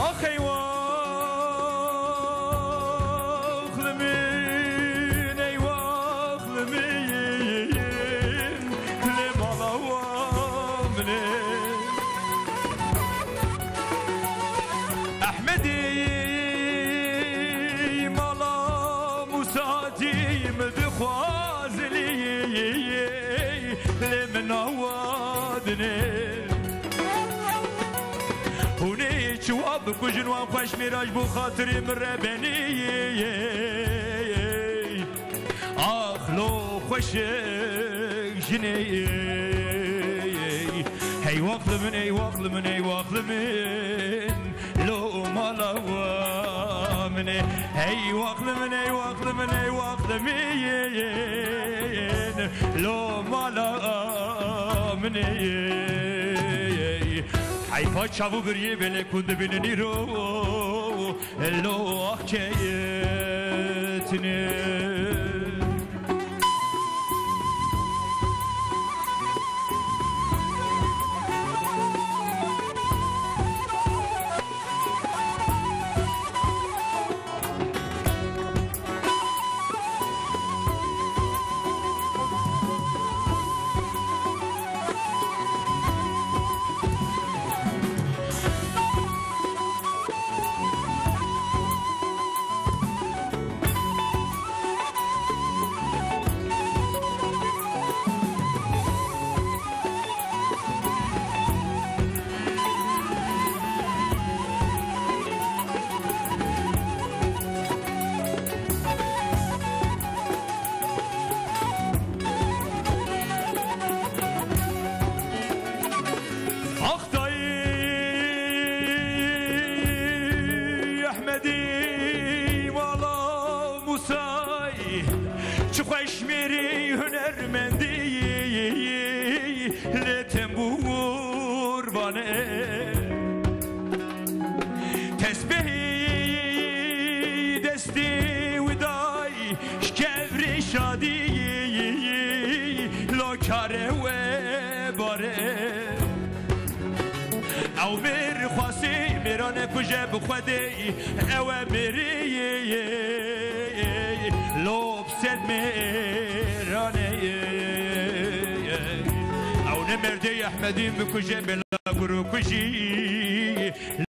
Ax ey waxlê min, ey waxlê min, lê mala wa min e. Ehmedê mala Mûsacî min dixwaz lê, lê min awa dine. Hûn ê çi wa bikujin, wan xweş mêra ji bo xatirê min re benê. Ax lo xweşik jinê. Hey waxlê min, ey waxlê min, ey waxlê min, lo mala wa min e. Hey waxlê min, ey waxlê min, ey waxlê min, lo mala min e. Heyfa çav û biriyê belê ku dibînin îro. Lo axçeyê tune. Ax dayê Ehmedî mala Mûsayî, çi xweş mêrî hunermendî lê tembûr vane. Tesbihî destê wî day, ji kevrê şadî lo kare we bare. Ew mêr xwasî mêrane kuje bi Xwedê, ew e mêrî lo bi sed mêrane. Ew ne merdê Ehmedî bikuje bela guru kujî.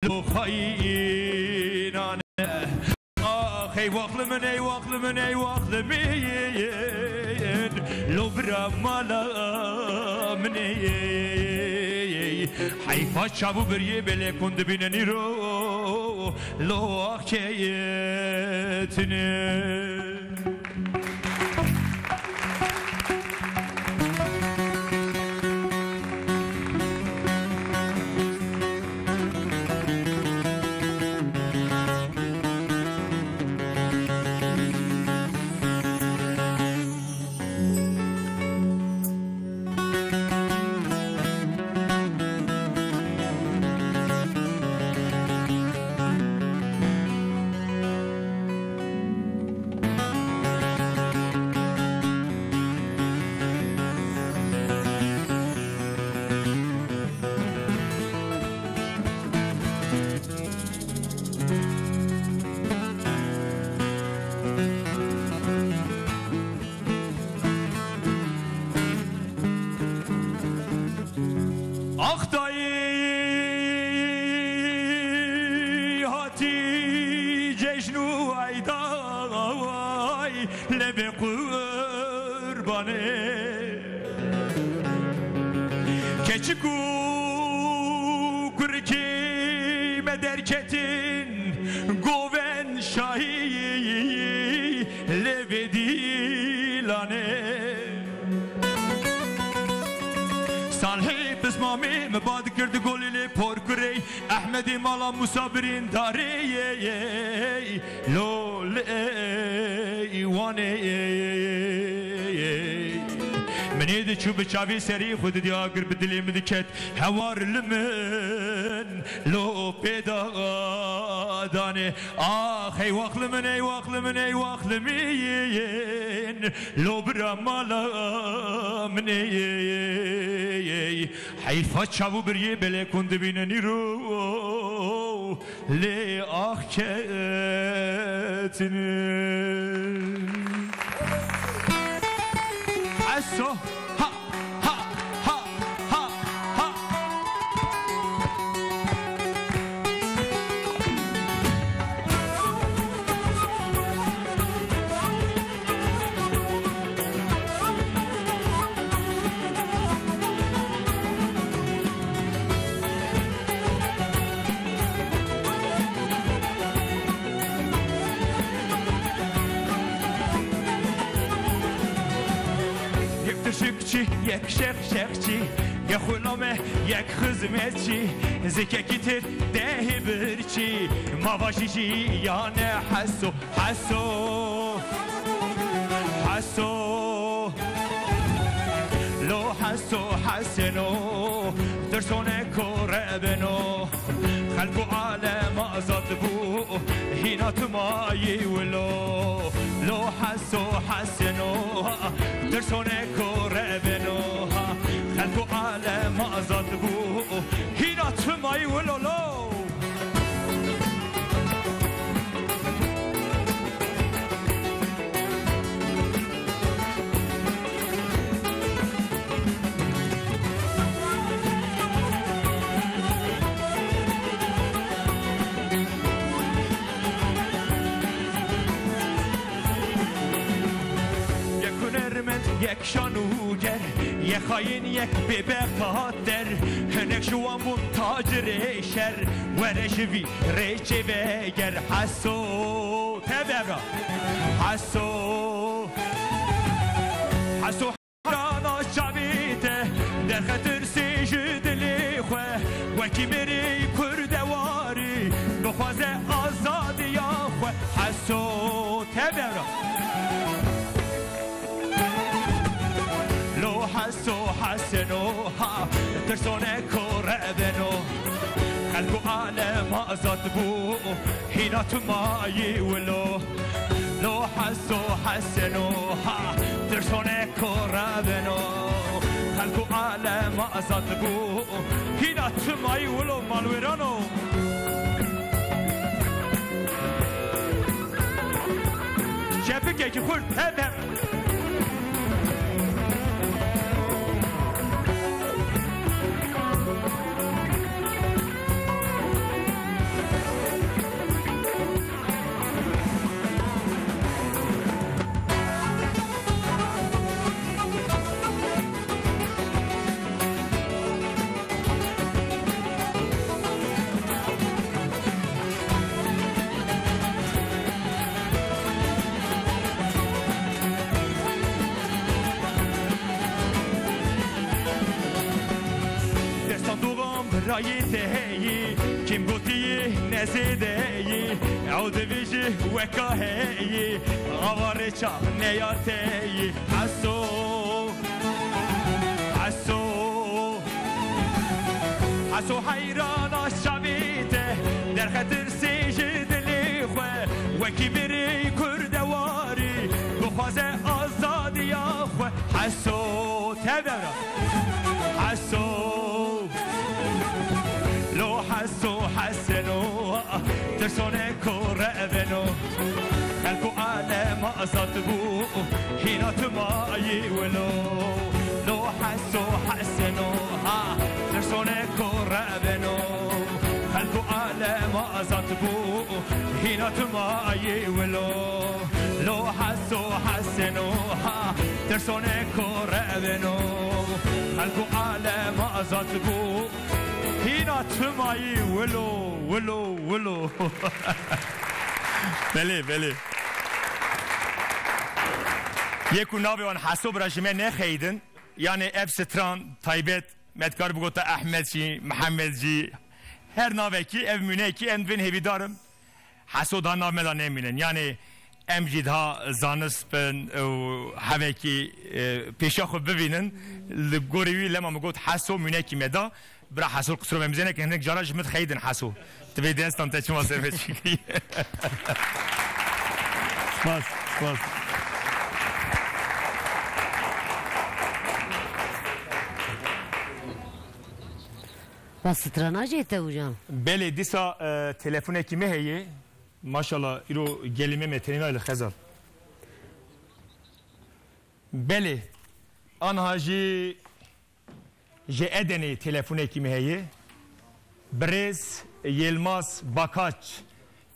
Lo xayînane. Ax ey waxlê min, ey waxlê min, ey waxlê min, lo bira mala min ê. Heyfa çav û biriyê belê ku dibînin îro, lo axçeyê tune. Ey day lê bê qurbanê. Keçik û kurikî me derketin govên şahî lê vê dîlanê. Salhê pismamê me bad kir di golê lê por kurê. Ehmedê mala Musa birîndarê, lo li eywanê. Minê diçû bi çavê serê xwe didî agir bi dilê min diket. Hewar li min lo pêda danê. Ax ey wax li min, ey wax li min, ey wax li min. Lo bira mala min ê. Heyfa çav û biriyê belê kun dibînin îro lê ax ketinin. Eso, ha, ha, ha, ha, ha. Yek tirşikçî, yek şexşexçî, yek xulame, yek xizmetçî, zikekî tir dehê birçî, ma vajî jî ya ne heso. Heso, Heso, lo Heso Heseno, tirsone kore beno. Xelk û alem azad bû, hîna tu mayî wilo. Lo Heso Heseno, tirsone kore beno. Xelk û alem azad bû, hîna tu mayî wilo lo. Yek hunermend, yek şan û ger, yek xayin, yek bêbeqader. Hinek ji wan bûn tacirê şer, were ji vî rêçê veger. Heso, tevera. Heso, Heso, heyrana çavê te, derxe tirsê ji dilê xwe, wekî mêrê kurdewarî, bixwaze azadiya xwe. Heso, tevera. Lo Heso Heseno, ha, tirsone kore beno. Xelk û alem azad bû, hîna tu mayî wilo. Lo Heso Heseno, ha, tirsone kore beno. Xelk û alem azad bû, hîna tu mayî wilo malwêrano. Şepikekî xurt hep hep. Destan doğan birayê te heyî, kim gotiyê nezêdeyî, ew divêjî weka heyî, ava rêça neya teyî. Heso, Heso, Heso heyrana çavê te, derxe tirsê ji dilê xwe, wekî mêrê kurdewarî, bixwaze azadiya xwe. Heso, tevera. Heso, lo Heso Heseno, tirsone kore beno. Xelk û alem azad bû, hîna tu mayî wilo. Lo Heso Heseno, ha, tirsone kore beno. Xelk û alem Azad bû, hîna tu mayî wilo. Lo Heso Heseno ha, tirsonê ko reveno. Xelk û alem azad bû, hîna tu mayî wilo, wilo, wilo. Belê, belê. Yê ku navê wan Heso bira ji me nexeyidin, yanê ev stran taybet, me dikar bigota Ehmed jî, Mihemed jî, her navekî, ev mûnekî, em divên hêvîdar im, Heso daha nav me de nemînin. Yanê em jî daha zanist bin û hevekî, e, pêşiya xwe bivînin. Li gorî wî lema min got Heso mûnekî me da. Bira Heso qisro me mizêne ke hinek cara ji min dixeyidin Heso. Divê destan te çima ser me çêkirî. Spas, spas. Bas strana jê te hocam. Belê, dîsa, e, telefonekî me heye. Maşallah, îro gelî me me tenê nayê li Xezal. Belê, anha jî ji Edenê telefonekî me heye. Birêz Yilmaz Bakaç.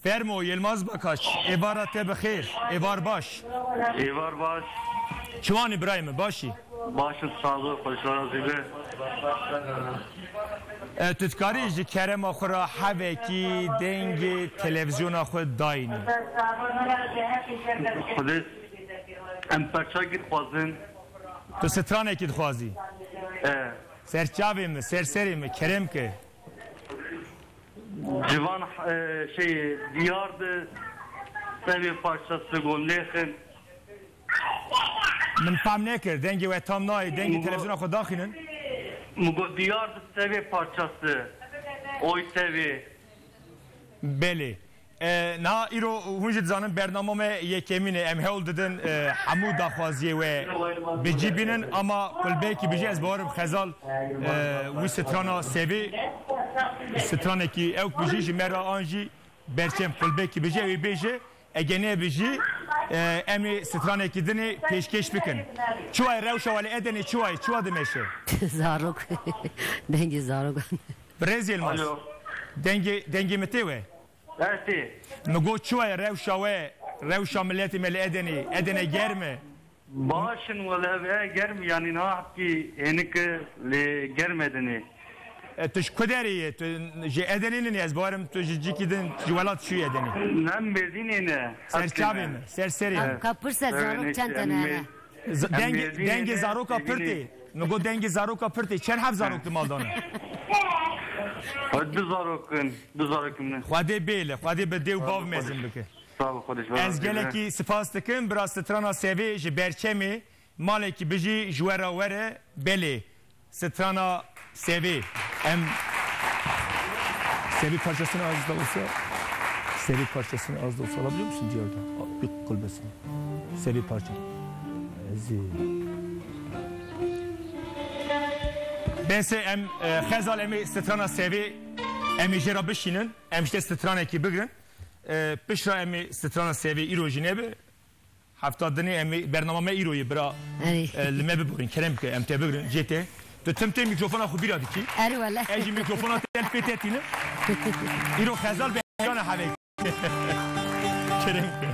Fermo Yilmaz Bakaç, êvara te bi xêr, êvar baş. Êvar baş. Çiwanî birayê min, başî? Baş in, sağ ol, xweş razî be. E, tu dikarî ji kerema xwe re hevekî dengê televîzyona xwe dayînî? Xwedê em perçakî dixwazin. Tu stranekî dixwazî? E. Ser çavê min, ser serê min, kerem ke. Civan, e, şey, diyardı, sevê parçası, gomlêxin. Min fam nekir, dengê we tam nayê, dengê Mugo- televizyona xwe daxînin. Mugo diyardı, sevê parçası, oy sevê. Belê. E, niha îro hûn jî dizanin bernama me yekemîn e. Em hewl didin, e, hemû daxwaziyê we bi cî bînin, ama kulbekî bijî ez bawerim Xezal, e, wî strana sevê, stranekî ewk bijî ji me re an jî berçem kulbekî bijî ew ê bêje, ege nebijî, e, em ê stranekî dinê pêşkêş bikin. Çi waye rewşa we li Edenê çi waye? Çi wa dimeşe? Zarok. Dengê zarok. Birêz Yilmaz. Alo. Dengê, dengê min tê we? Ertê. Min got, çi waye rewşa we, rewşa miletê me li Edenê? Edene germ e? Baş in wele, ev e germ, yanî niha hepkî hênik e, lê germ Edenê. E, tu ji ku derê yê? Tu ji Edenê nînî? Ez bawerim tu ji cîkî din, ji welat çûyî Edenê. Ne, Mêrdînê ne. Ser çavê min, ser serê min. Em ka pirse, zarok çend tene hene? Z-, Em dengê, Mêrdînê dengê ne, zaroka pir tê. Min got, dengê zaroka pir tê. Çend heb zarok di mal de ne? Hadi du zarok in, du zarok in ne. Xwedê bêle, Xwedê bi dê û bav mezin bike. Sağ ol, Xwedê ji we razî be. Ez gelekî spas dikim, bira strana Sevê ji Berçemê, malekî bijî ji we re were, belê. Strana Sevê. Em Sevê parçasını az da olsa, Sevê parçasını az da olsa alabiliyor musun Diyar'da? Bir kulbesini. Sevê parça. Ezi. Bese em, e, Xezal em ê strana Sevê, em ê jê re bişînin. Em işte stranekî bigrin. E, pişra em ê strana Sevê îro jî nebe. Hefta dinê em ê bernama me îro yê bira, Erê. E, li me biborin, kerem bike, em te bigrin, cê te. Tu tim tê mîkrofona xwe bîra dikî. Erê wele. Ez jî mîkrofona te pê te tînim. Îro Xezal be yana hevek. Kerem bike.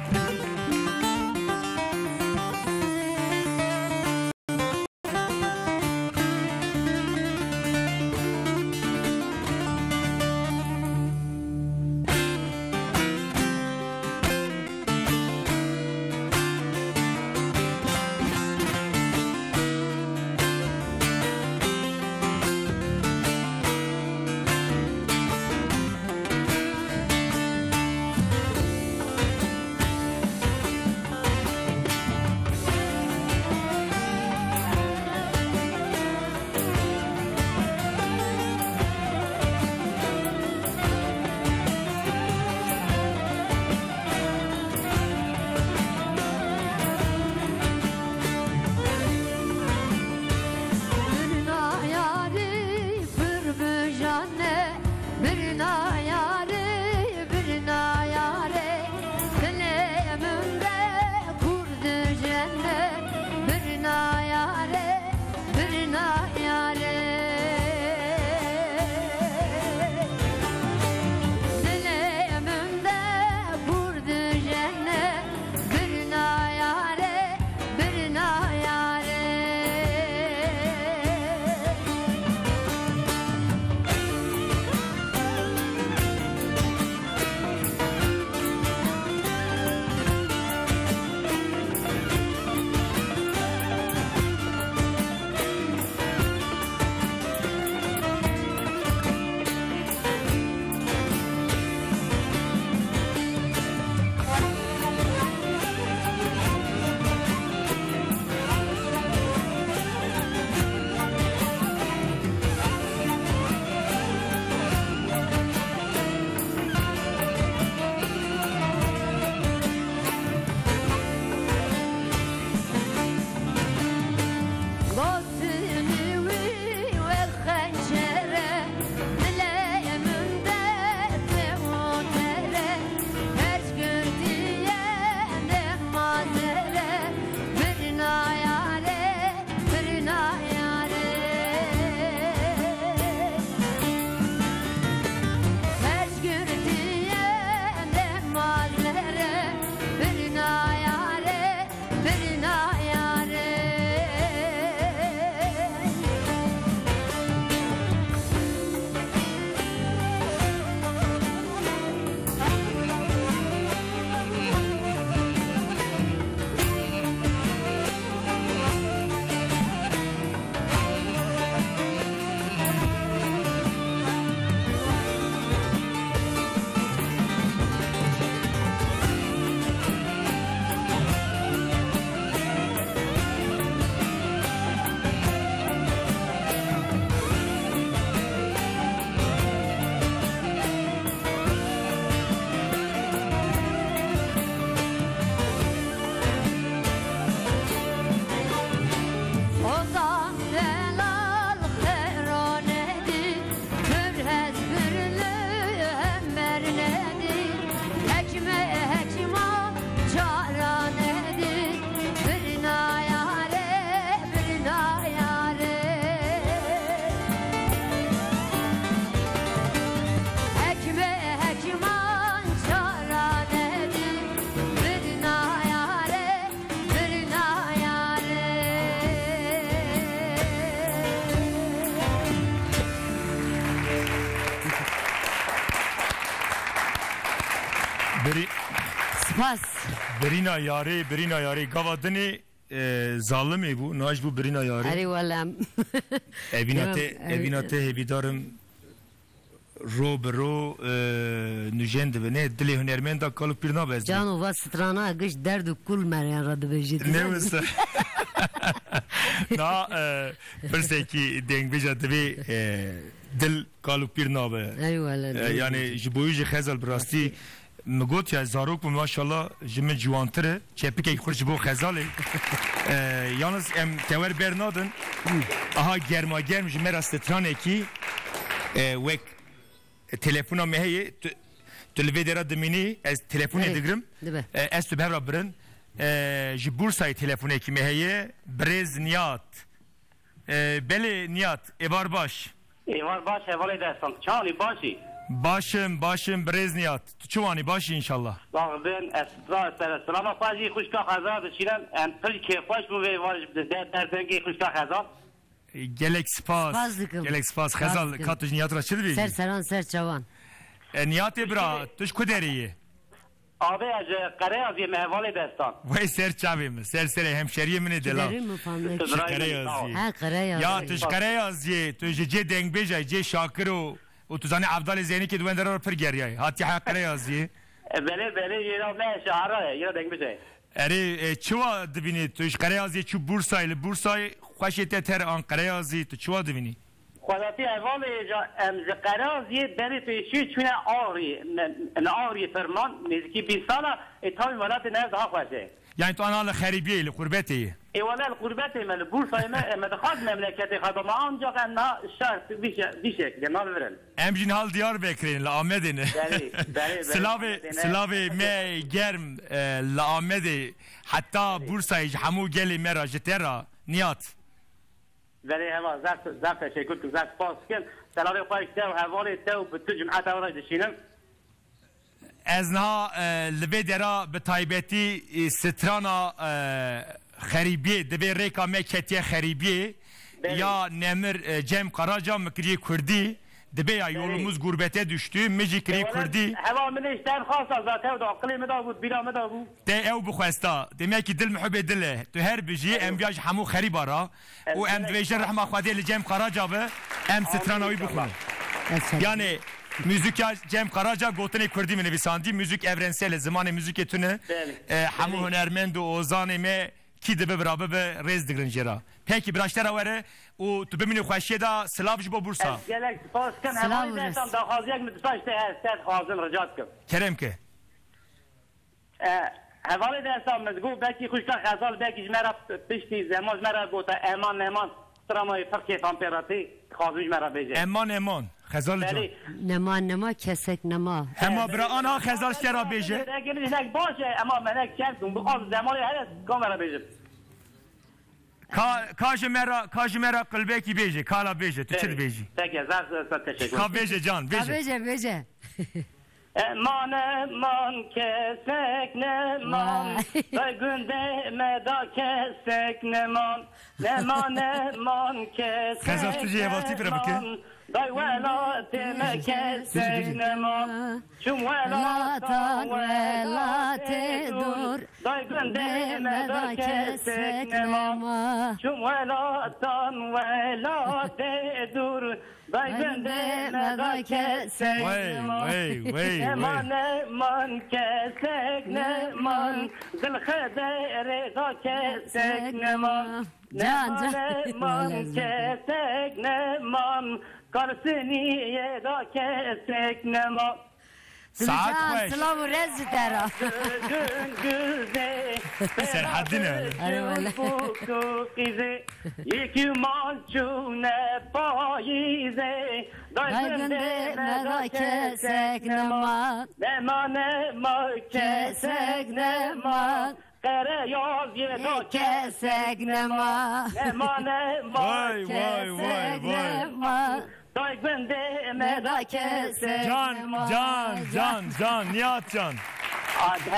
Birîna yarê, birîna yarê. Gava dinê, e, zalimê bû, niha ji bo birîna yarê. Erê welem. Evîna Demem, te, ev- evîna te hêvîdarim ro bi ro, e, nûjen dibine. Dilê hunermenda kal û pîr nabe ez. Cano va strana giş derd û kul meriyan re dibêjî. Ne wisa. Na, e, pirsekî dengbêja divê, e, dil kal û pîr nabe. Erê welem. E, yani ji bo wî jî Xezal bi rastî Min got ya zarok bû maşallah ji min ciwantir e. Çepikek xurt ji bo Xezalê. Ee, yalnız em tewer ber nadin. Aha germa germ ji me re stranekî, e, wek telefona me heye. Tu, tu li vê dera dimînî, ez telefonê Erê, digrim. Dibe. E, ez tu bi hev re birin. E, ji Bursayê telefonekî me heye. Birêz Niyat. E, belê Niyat, êvar baş. Êvar baş, hevalê destan. Çawanî başî? Başim, başim, birêz Niyat. Tu çi wanî, başî înşallah? Bax bin, ez stra-, ser-, selama xwe jî xwişka Xezal dişînim. Em pir kêfxweş bûn vê êvar ji de-, derdengê xwişka Xezal. E, gelek spas. Spas dikim. Gelek spas. Spas Xezal, dikim. Ka tu ji Niyat re çi dibêjî? Ser seran, ser çavan. E, Niyatê bira, tu ji ku derê yê? Abi, ez ji Qereyaziyê me hevalê destan. Wey ser çavê min, ser serê hemşeriyê min ê dela. Derin mi fandık? Ji Qereyaziyê. Ha, Qereyaziyê. Ya tu ji Qereyaziyê, tu ji cê dengbêj ay, cê Şakir û, û tu zanî Evdalê Zeynikê di wendera re pir geriyay. Hatiye ha Qereyaziyê. E, belê, belê, yê ra me şeara ye, yê ra dengbêj e. Erê, e, çiwa dibînî? Tu ji Qereyaziyê çû Bursayê, li Bursayê xweşê te ter an Qereyazî, tu çiwa dibînî? Xwedatî hevalê ja em ji Qeraziyê berê pêşî çûne Axrî. Me, li Axrî firman nêzîkî bîst sala, ê tavî welatê me daha xweş e. Yani tu ana li xerîbiyê, li qurbetê yê? Ê wele li qurbetê me, li Bursayê me, me dixwaz memleketê xwe bama, ancak em niha şert vî şe-, vî şeklê nalivirin. Em jî niha li Diyarbekirê ne, li Amedê ne. Belê, belê, belê, Silavê, Amedê ne. Silavê me germ, e, li Amedê heta Bursayê ji hemû gelê me re, ji te re, Niyat. Belê hema, zef, zef teşekkür dikim, zef spas dikim. Selamê xwe ji te û hevalê te û bi tu cimeta we re dişînim. Ez niha, e, li vê dera bi taybetî, e, strana, e, xerîbiyê, divê rêka me ketiye xerîbiyê. Belê. Ya Nemir, e, Cem Karaca min kiriye kurdî. Dibê ya Belê. Yolumuz gurbete düştü, min jî kiriye Eyvallah, kurdî. Heva min ê ji te xwesta zaten, da aqilê min de bû, bîra min de bû. Te ew bixwesta. Demekî dil muhibê dil e. Tu her bijî, em viya ji hemû xerîba re. Û em dibêjin rehma Xwedê li Cem Karaca be, em strana wî bixwin. Yanî, muzîka Cem Karaca gotinê kurdî min nivîsandî, muzîk evrensel e, zimanê muzîkê tune. Belê. E, hemû hunermend û ozanê me kî dibe bira bibe, rêz digirin jê re. Pekî, bira ji te re were û tu bimînî xweşiyê de, silav ji bo Bursa. Ez gelek spas dikim. Silav û rêz. Hevalê destan daxwaziyek min disa ji te hest, te dixwazim, rica dikim. Kerem ke. E, hevalê destan min digot, belkî xwişka Xezal, belkî ji me re p-, piştî zema ji me re gote, eman neman, stramayê pir kêfan pê re tê, dixwazim ji me re bêje. Eman eman, Xezal can. Belê. Nema nema kesek nema. Hema bira, anha Xezal ji te re bêje. Belkî min hinek baş e, ema me hinek çend bûn, bi az zemanê heye, ka me re bêjin. Ka, ka ji me re, ka ji me re qilbekî bêje, kala bêje, tu çi dibêjî? Peki, zaf, zaf teşekkür. Ka bêje can, bêje. Ka bêje, bêje. Eman, eman, kesek neman. Vay. Day gundê me da kesek neman. Neman, eman, kesek Xezal, tu jî hevaltî pira bike. Neman. Day welatê me kesek neman. Çûm welatan welatê dûr. Day gundê me da kesek nema. Çûm welatan welatê dûr. Day gundê me da kesek nema. Wey, wey, wey, wey. Neman, neman, kesek neman. Dil xederê da kesek nema. Can, can. Neman, neman, kesek neman. Karsiniyê da kesek nema. Saet xweş. Silav û rêz ji te re. Serhedî ne? Erê wele. Yekî man çûne payîzê. Day gundê me da kesek nema. Nema, nema, kesek nema. Qereyaziyê da kesek nema. Nema, nema, kesek nema. Vay, vay, vay, vay. Day gundê me da kesek nema. Can, can, can, can, Nihat can.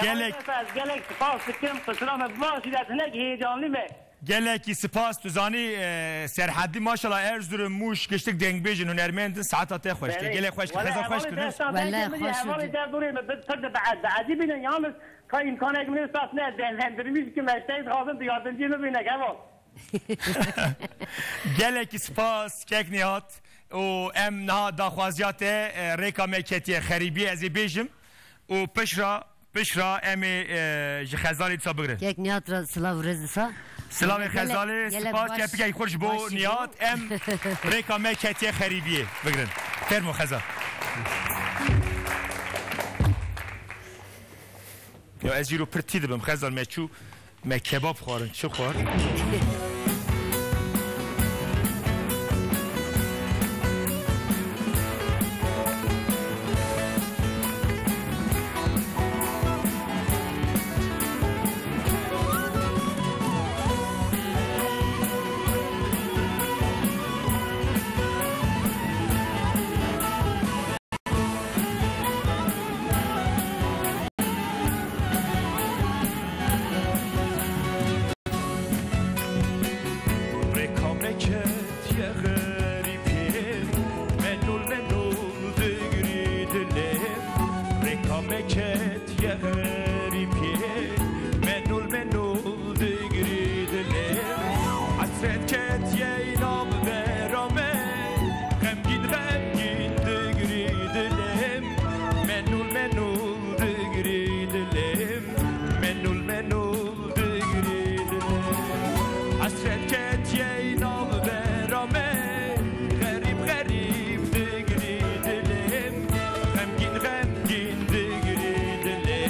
Gelek. Ez gelek spas dikim, qisra me baş, ez hinek heyecanlî me. Gelekî spas, tu zanî, e, Serhedî maşallah Erzurum, Mûş, giştik dengbêjin, hunermendin, saeta te xweş. Te gelek xweş kir, Xezal xweş kir. Wele xweş. Hevalê te durê me bi pir de bi ecîbî ne, yalnız Ka îmkanek min spas ne, delhendirmîş kim, ez tey dixwazim tu yardimcî min bîne, Kemal. Gelekî spas, kek Nihat. Û em niha daxwaziya te, e, rêka me ketiye xerîbiyê, ez ê bêjim. Û pişra, pişra em ê, e, ji Xezalê dîsa bigrin. Kek Nihat re silav û rêz dîsa. Silavê gelek, Xezalê, gelek spas, baş, çepikek xweş bo baş Nihat. Em rêka me ketiye xerîbiyê, bigrin. Fermo Xezal. Ya ez îro pir tî dibim, Xezal, me çû, me kebab xwarin, çi xwar? Rêka me ketiye xerîbiyê, menol, menol digirî dilê. Rêka me ketiye xerîbiyê, menol, menol digirî dilê. Hesret ketiye nav bera me, xemgîn, xemgîn digirî dilê. Menol, menol digirî dilê, menol, menol digirî dilê. Hesret ketiye nav bera me, xerîb, xerîb digirî dilê. Xemgîn, xemgîn digirî dilê,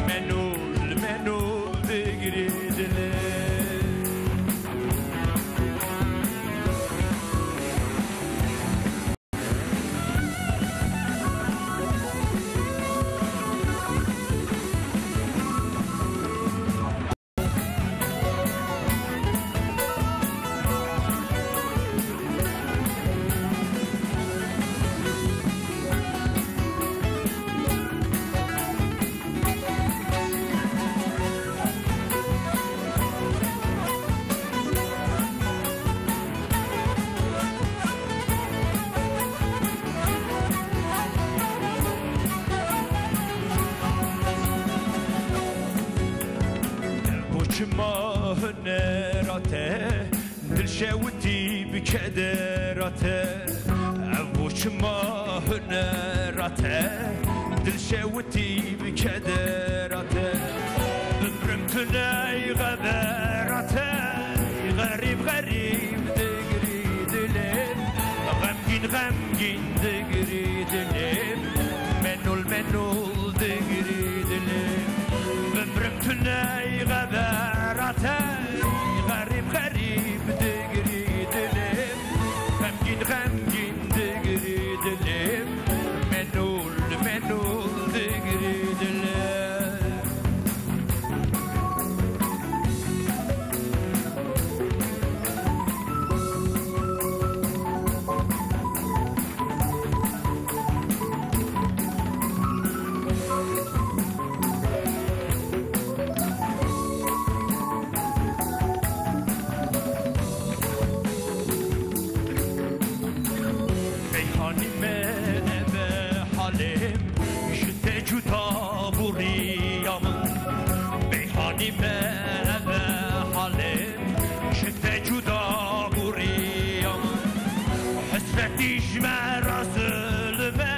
menol, menol digirî dilê. Bo çima hunera te, dil şewitî bi kedera te. Ev bo çima hunera te, dil şewitî bi kedera te. Bimrim tu ney xebera te, xerîb, xerîb digirî dilê. Xemgîn, xemgîn digirî dilê. Menol, menol digirî dilê. Bimrim tu ney xebera te, xerîb, xerîb digirî dilê. Xemgîn, xemgîn digirî dilê. Menol, menol digirî dilê. Peyxanî me ev e halê min, ji te cuda bûriya min. Peyxanî me ev e halê min, ji te cuda bûriya min. Hesretî ji me re zulm e,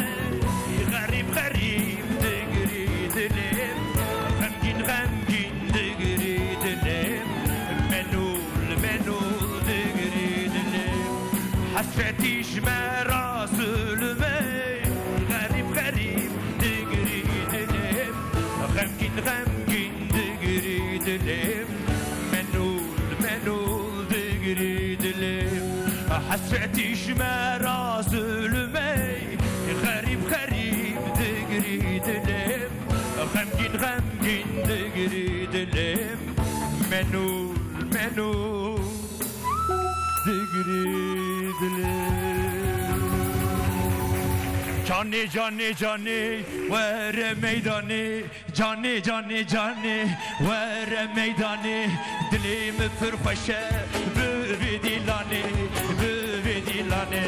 xerîb, xerîb digirî dilê min. Xemgîn, xemgîn digirî dilê min. Menol, menol digirî dilê min. Hesretî ji me re zulm e, xerîb, xerîb digirî dilê min. Xemgîn, xemgîn digirî dilê min. Menol, menol digirî dilê min. Hesretî ji me re zulm e, xerîb, xerîb digirî dilê min. Xemgîn, xemgîn digirî dilê min. Menol, menol digirî dilê min. Canê, canê, canê, were meydanê. Canê, canê, canê, were meydanê. Dilê min pir xweş e, bi vê dîlanê, bi vê dîlanê.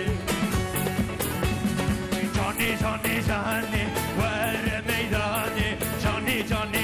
Canê, canê, canê, were meydanê. Canê, canê,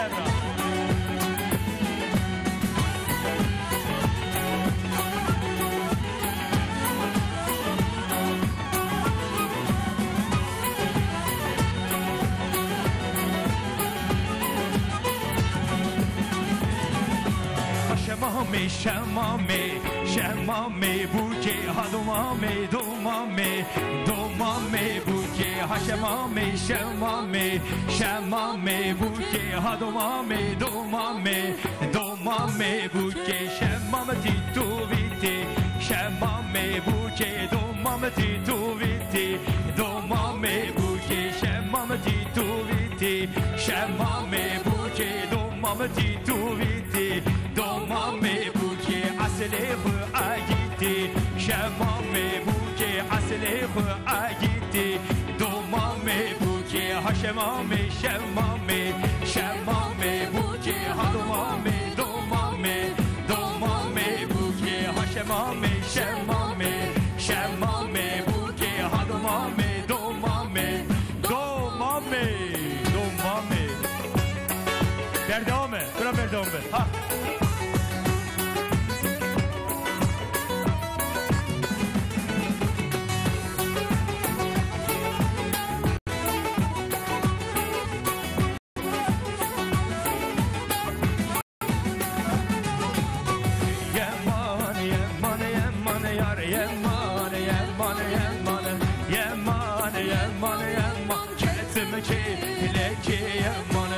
Erra. Şemamê, şemamê, şemamê bûkê, ha domamê, domamê, domamê bûkê, Ha şemamê, şemamê, şemamê bûkê, ha domamê, domamê, domamê bûkê, şemamê tî tûvî tê, şemamê bûkê, domamê tî tûvî tê, domamê bûkê, şemamê tî tûvî tê, şemamê bûkê, domamê tî tûvî tê, domamê bûkê, esilê xwe agîtê, şemamê bûkê, esilê xwe agîtê, domamê bûkê, ha şemamê, şemamê, şemamê bûkê, ha domamê, domamê, domamê bûkê, ha şemamê, şemamê, şemamê bûkê, ha domamê, domamê, domamê, domamê. Berdewam e, bira berdewam be. Ha. Yeman, yeman, yeman, yar, yeman, yeman, yeman, yeman, yeman, yeman, ketim ki, leki, yeman,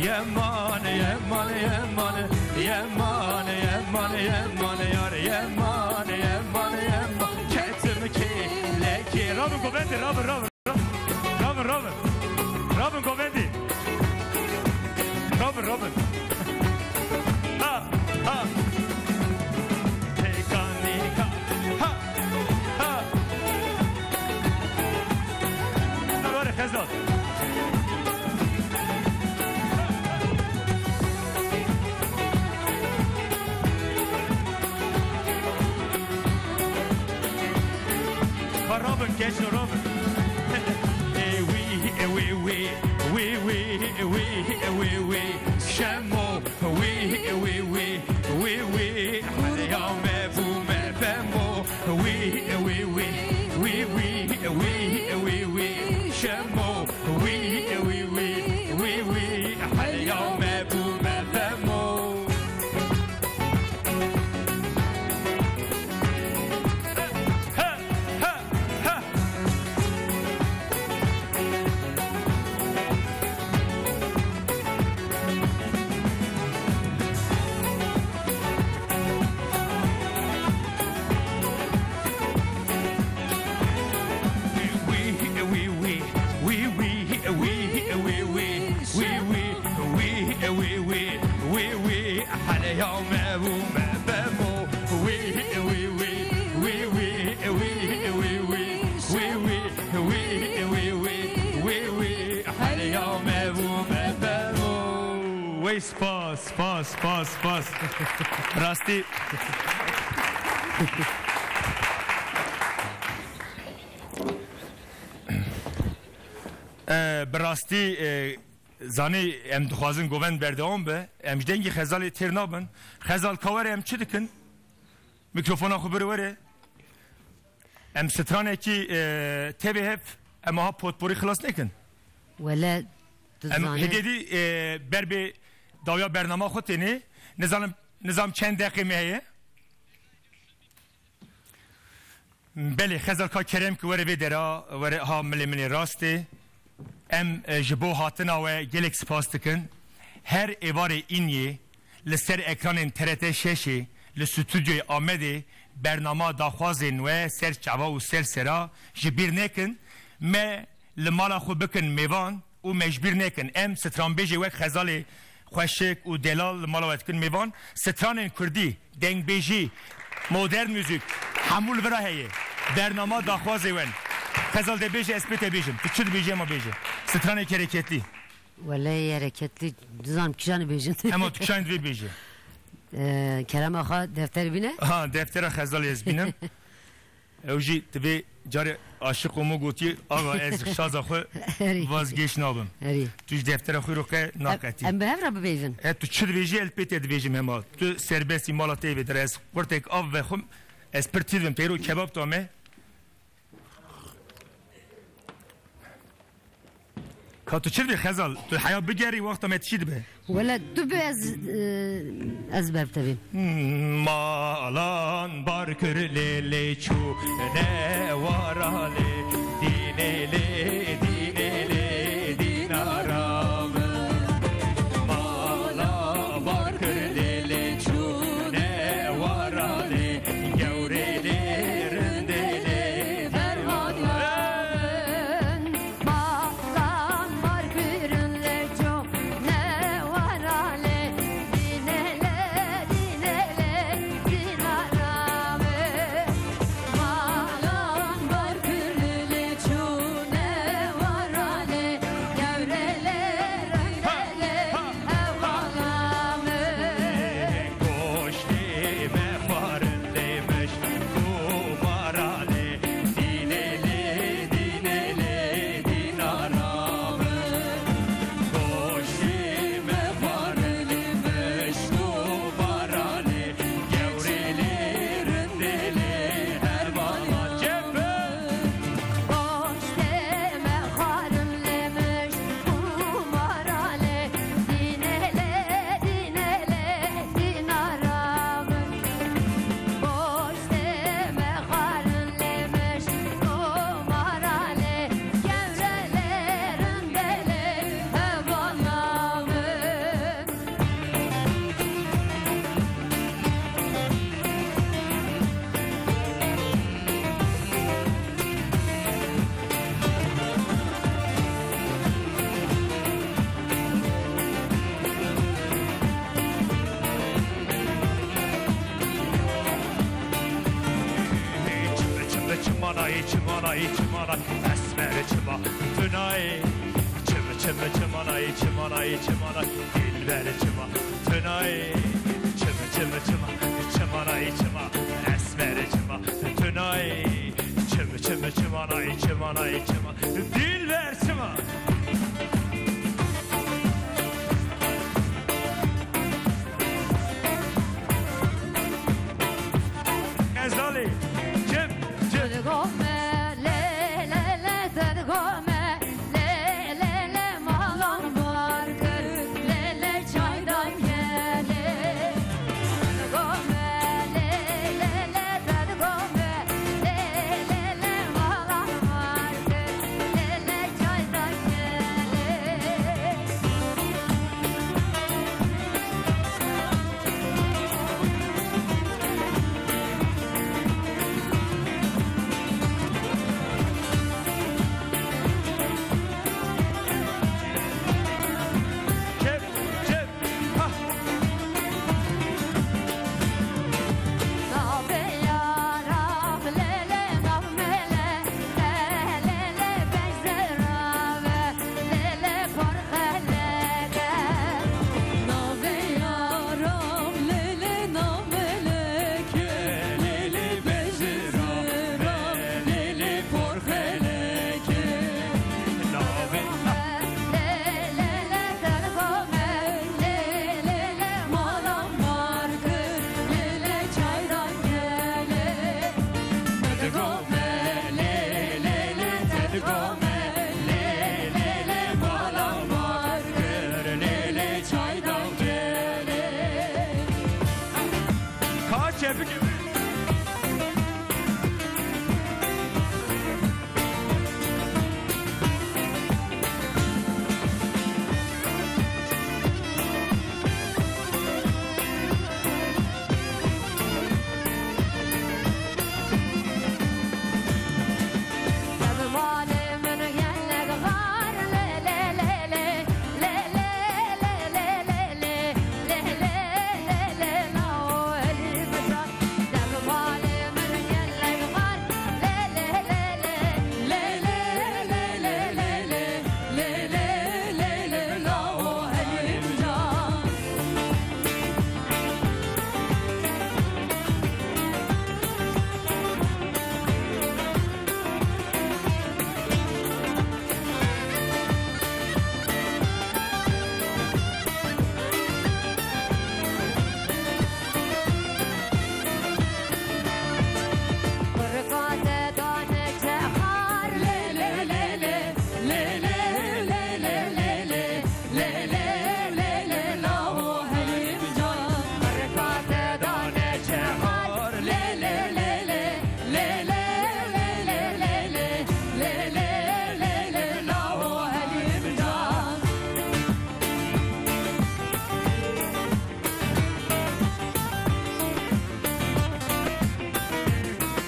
yeman, yeman, yeman, yeman, yeman, yeman, yar, yeman, yeman, yeman, ketim ki, leki. Rabin govendî, rabin, rabin. Rabin, rabin. Rabin govendî. Rabin, rabin. Ha, ha. Têkanîka. Ha, ha. Were Xezal. Xwe rabin, keç rabin. Ê wî, ê wî, wî, wî, wî, wî, wî, wî, wî, şemo, wî, wî, wî, wî, wî, heleya me bû me femo, wî, wî, wî, wî, wî, wî, wî, wî, şemo, wî, wî, wî, wî, wî, heleya me bû me femo. Wey spas, spas, spas, spas. Rastî. E, bi rastî, e, zanî em dixwazin govend berdewam be. Em ji dengî Xezalê têr nabin. Xezal, ka were em çi dikin? Mîkrofona xwe bir were. Em stranekî, e, tevê hev, em aha potporî xilas nekin. Wele, tu Em zanî. Hêdî, e, ber bê dawiya bernama xwe tênê. Nizanim, nizam çend deqê me heye. Belê, Xezal ka kerem ki were vê dera, were ha milê min ê rastê. Em, e, ji bo hatina we gelek spas dikin. Her êvarê îniyê li ser ekranên T R T şeşê li stûdyoyê Amedê bernama daxwazên we ser çava û ser sera ji bîr nekin. Me li mala xwe bikin mêvan û me ji bîr nekin. Em stranbêjê wek Xezalê xweşik û delal li mala we dikin mêvan. Stranên kurdî, dengbêjî, modern muzîk, hemû li vira heye. Bernama daxwazê wen. Xezal de bêje, ez pê te bêjim. Tu çi dibêjî, hema bêje. Stranê kereketlî. Wele hereketlî, dizam kîjanê bêjin. Hema tu kîjanê divê bêje. Ee, kerema xwe defter bîne. Ha, deftera Xezalê ez bînim. Ew jî divê carê aşiq û min gotiye, "Axa, ez şaza xwe Herî. Vazgeş nabim." Herî. Tu ji deftera xwe ro qe Em, naqetî. Em bi hev re bibêjin. E, tu çi dibêjî, ez pê te dibêjim hema. Tu serbestî mala te vê dire. Ez qurtek av vexwim, ez pir tî dibim. Peyro kebab dame. Ka tu çi dibê Xezal? Tu heya bigerî wexta me tişî dibe. Wele tu bi ez, e, ez ber tevî. Malan bar kir lê lê çû ne wara lê dînê lê dî. Çimanay, esmer çima, tunay. Çim, çim, çimanay, çimanay, çimanay, dilber çima, tunay. Çim, çim, çima, çimanay, çima, esmer çima, tunay. Çim, çim, çimanay, çimanay, çima, dilber çima. Ezalî, çim, çim. Te digome, lê, lê, lê, te digome, lê, lê, lê, malan bar kir, lê, lê, çaydan gelê. Te digome, lê, lê, lê, te digome, lê, lê, lê, malan bar kir, lê, lê, çaydan gelê. Çep, çep, ha. Navê yaran lê lê, nav melê, lê lê, lê bejzera ve. Lê lê porxeleke. Navê yaran lê lê, nav meleke. Lê lê bejzera ve, lê lê porxeleke. Navê lê lê, lê te digome, lê lê, lê malan bar kir, lê lê çaydan gelê. Te digome, lê lê, lê te digome, lê lê, lê malan bar kir, lê lê çaydan gelê. Ka çepik.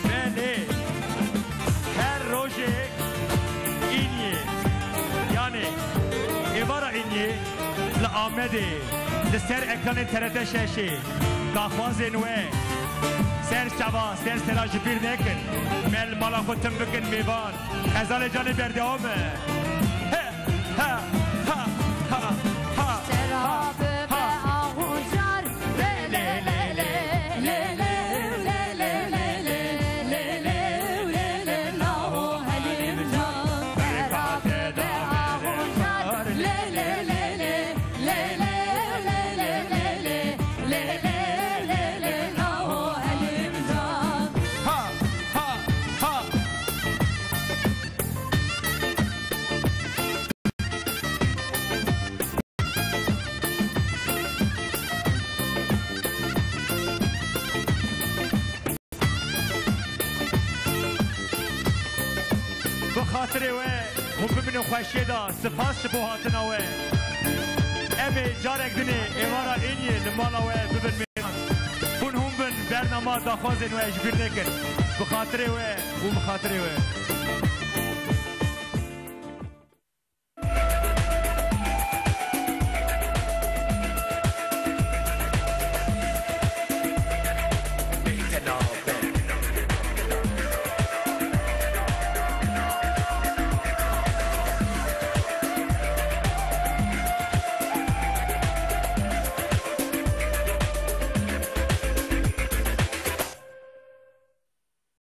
Belê, her rojê îniyê, yanî êvara îniyê li Amedê, li ser ekranên T R T şeşê, daxwazên we ser çava, ser sera ji bîr nekin. Me li mala xwe tim bikin mêvan. Ezalê canê berdewam e. He, ha, ha, ha, ha, ha, ha. Bi xatirê we hûn bimînin xweşiyê de, spas ji bo hatina we. Em ê carek dinê êvara Êniyê li mala we bibin mêvan. Hûn hûn bin bernama daxwazên we ji bîr nekin. Bi xatirê we û bi xatirê we.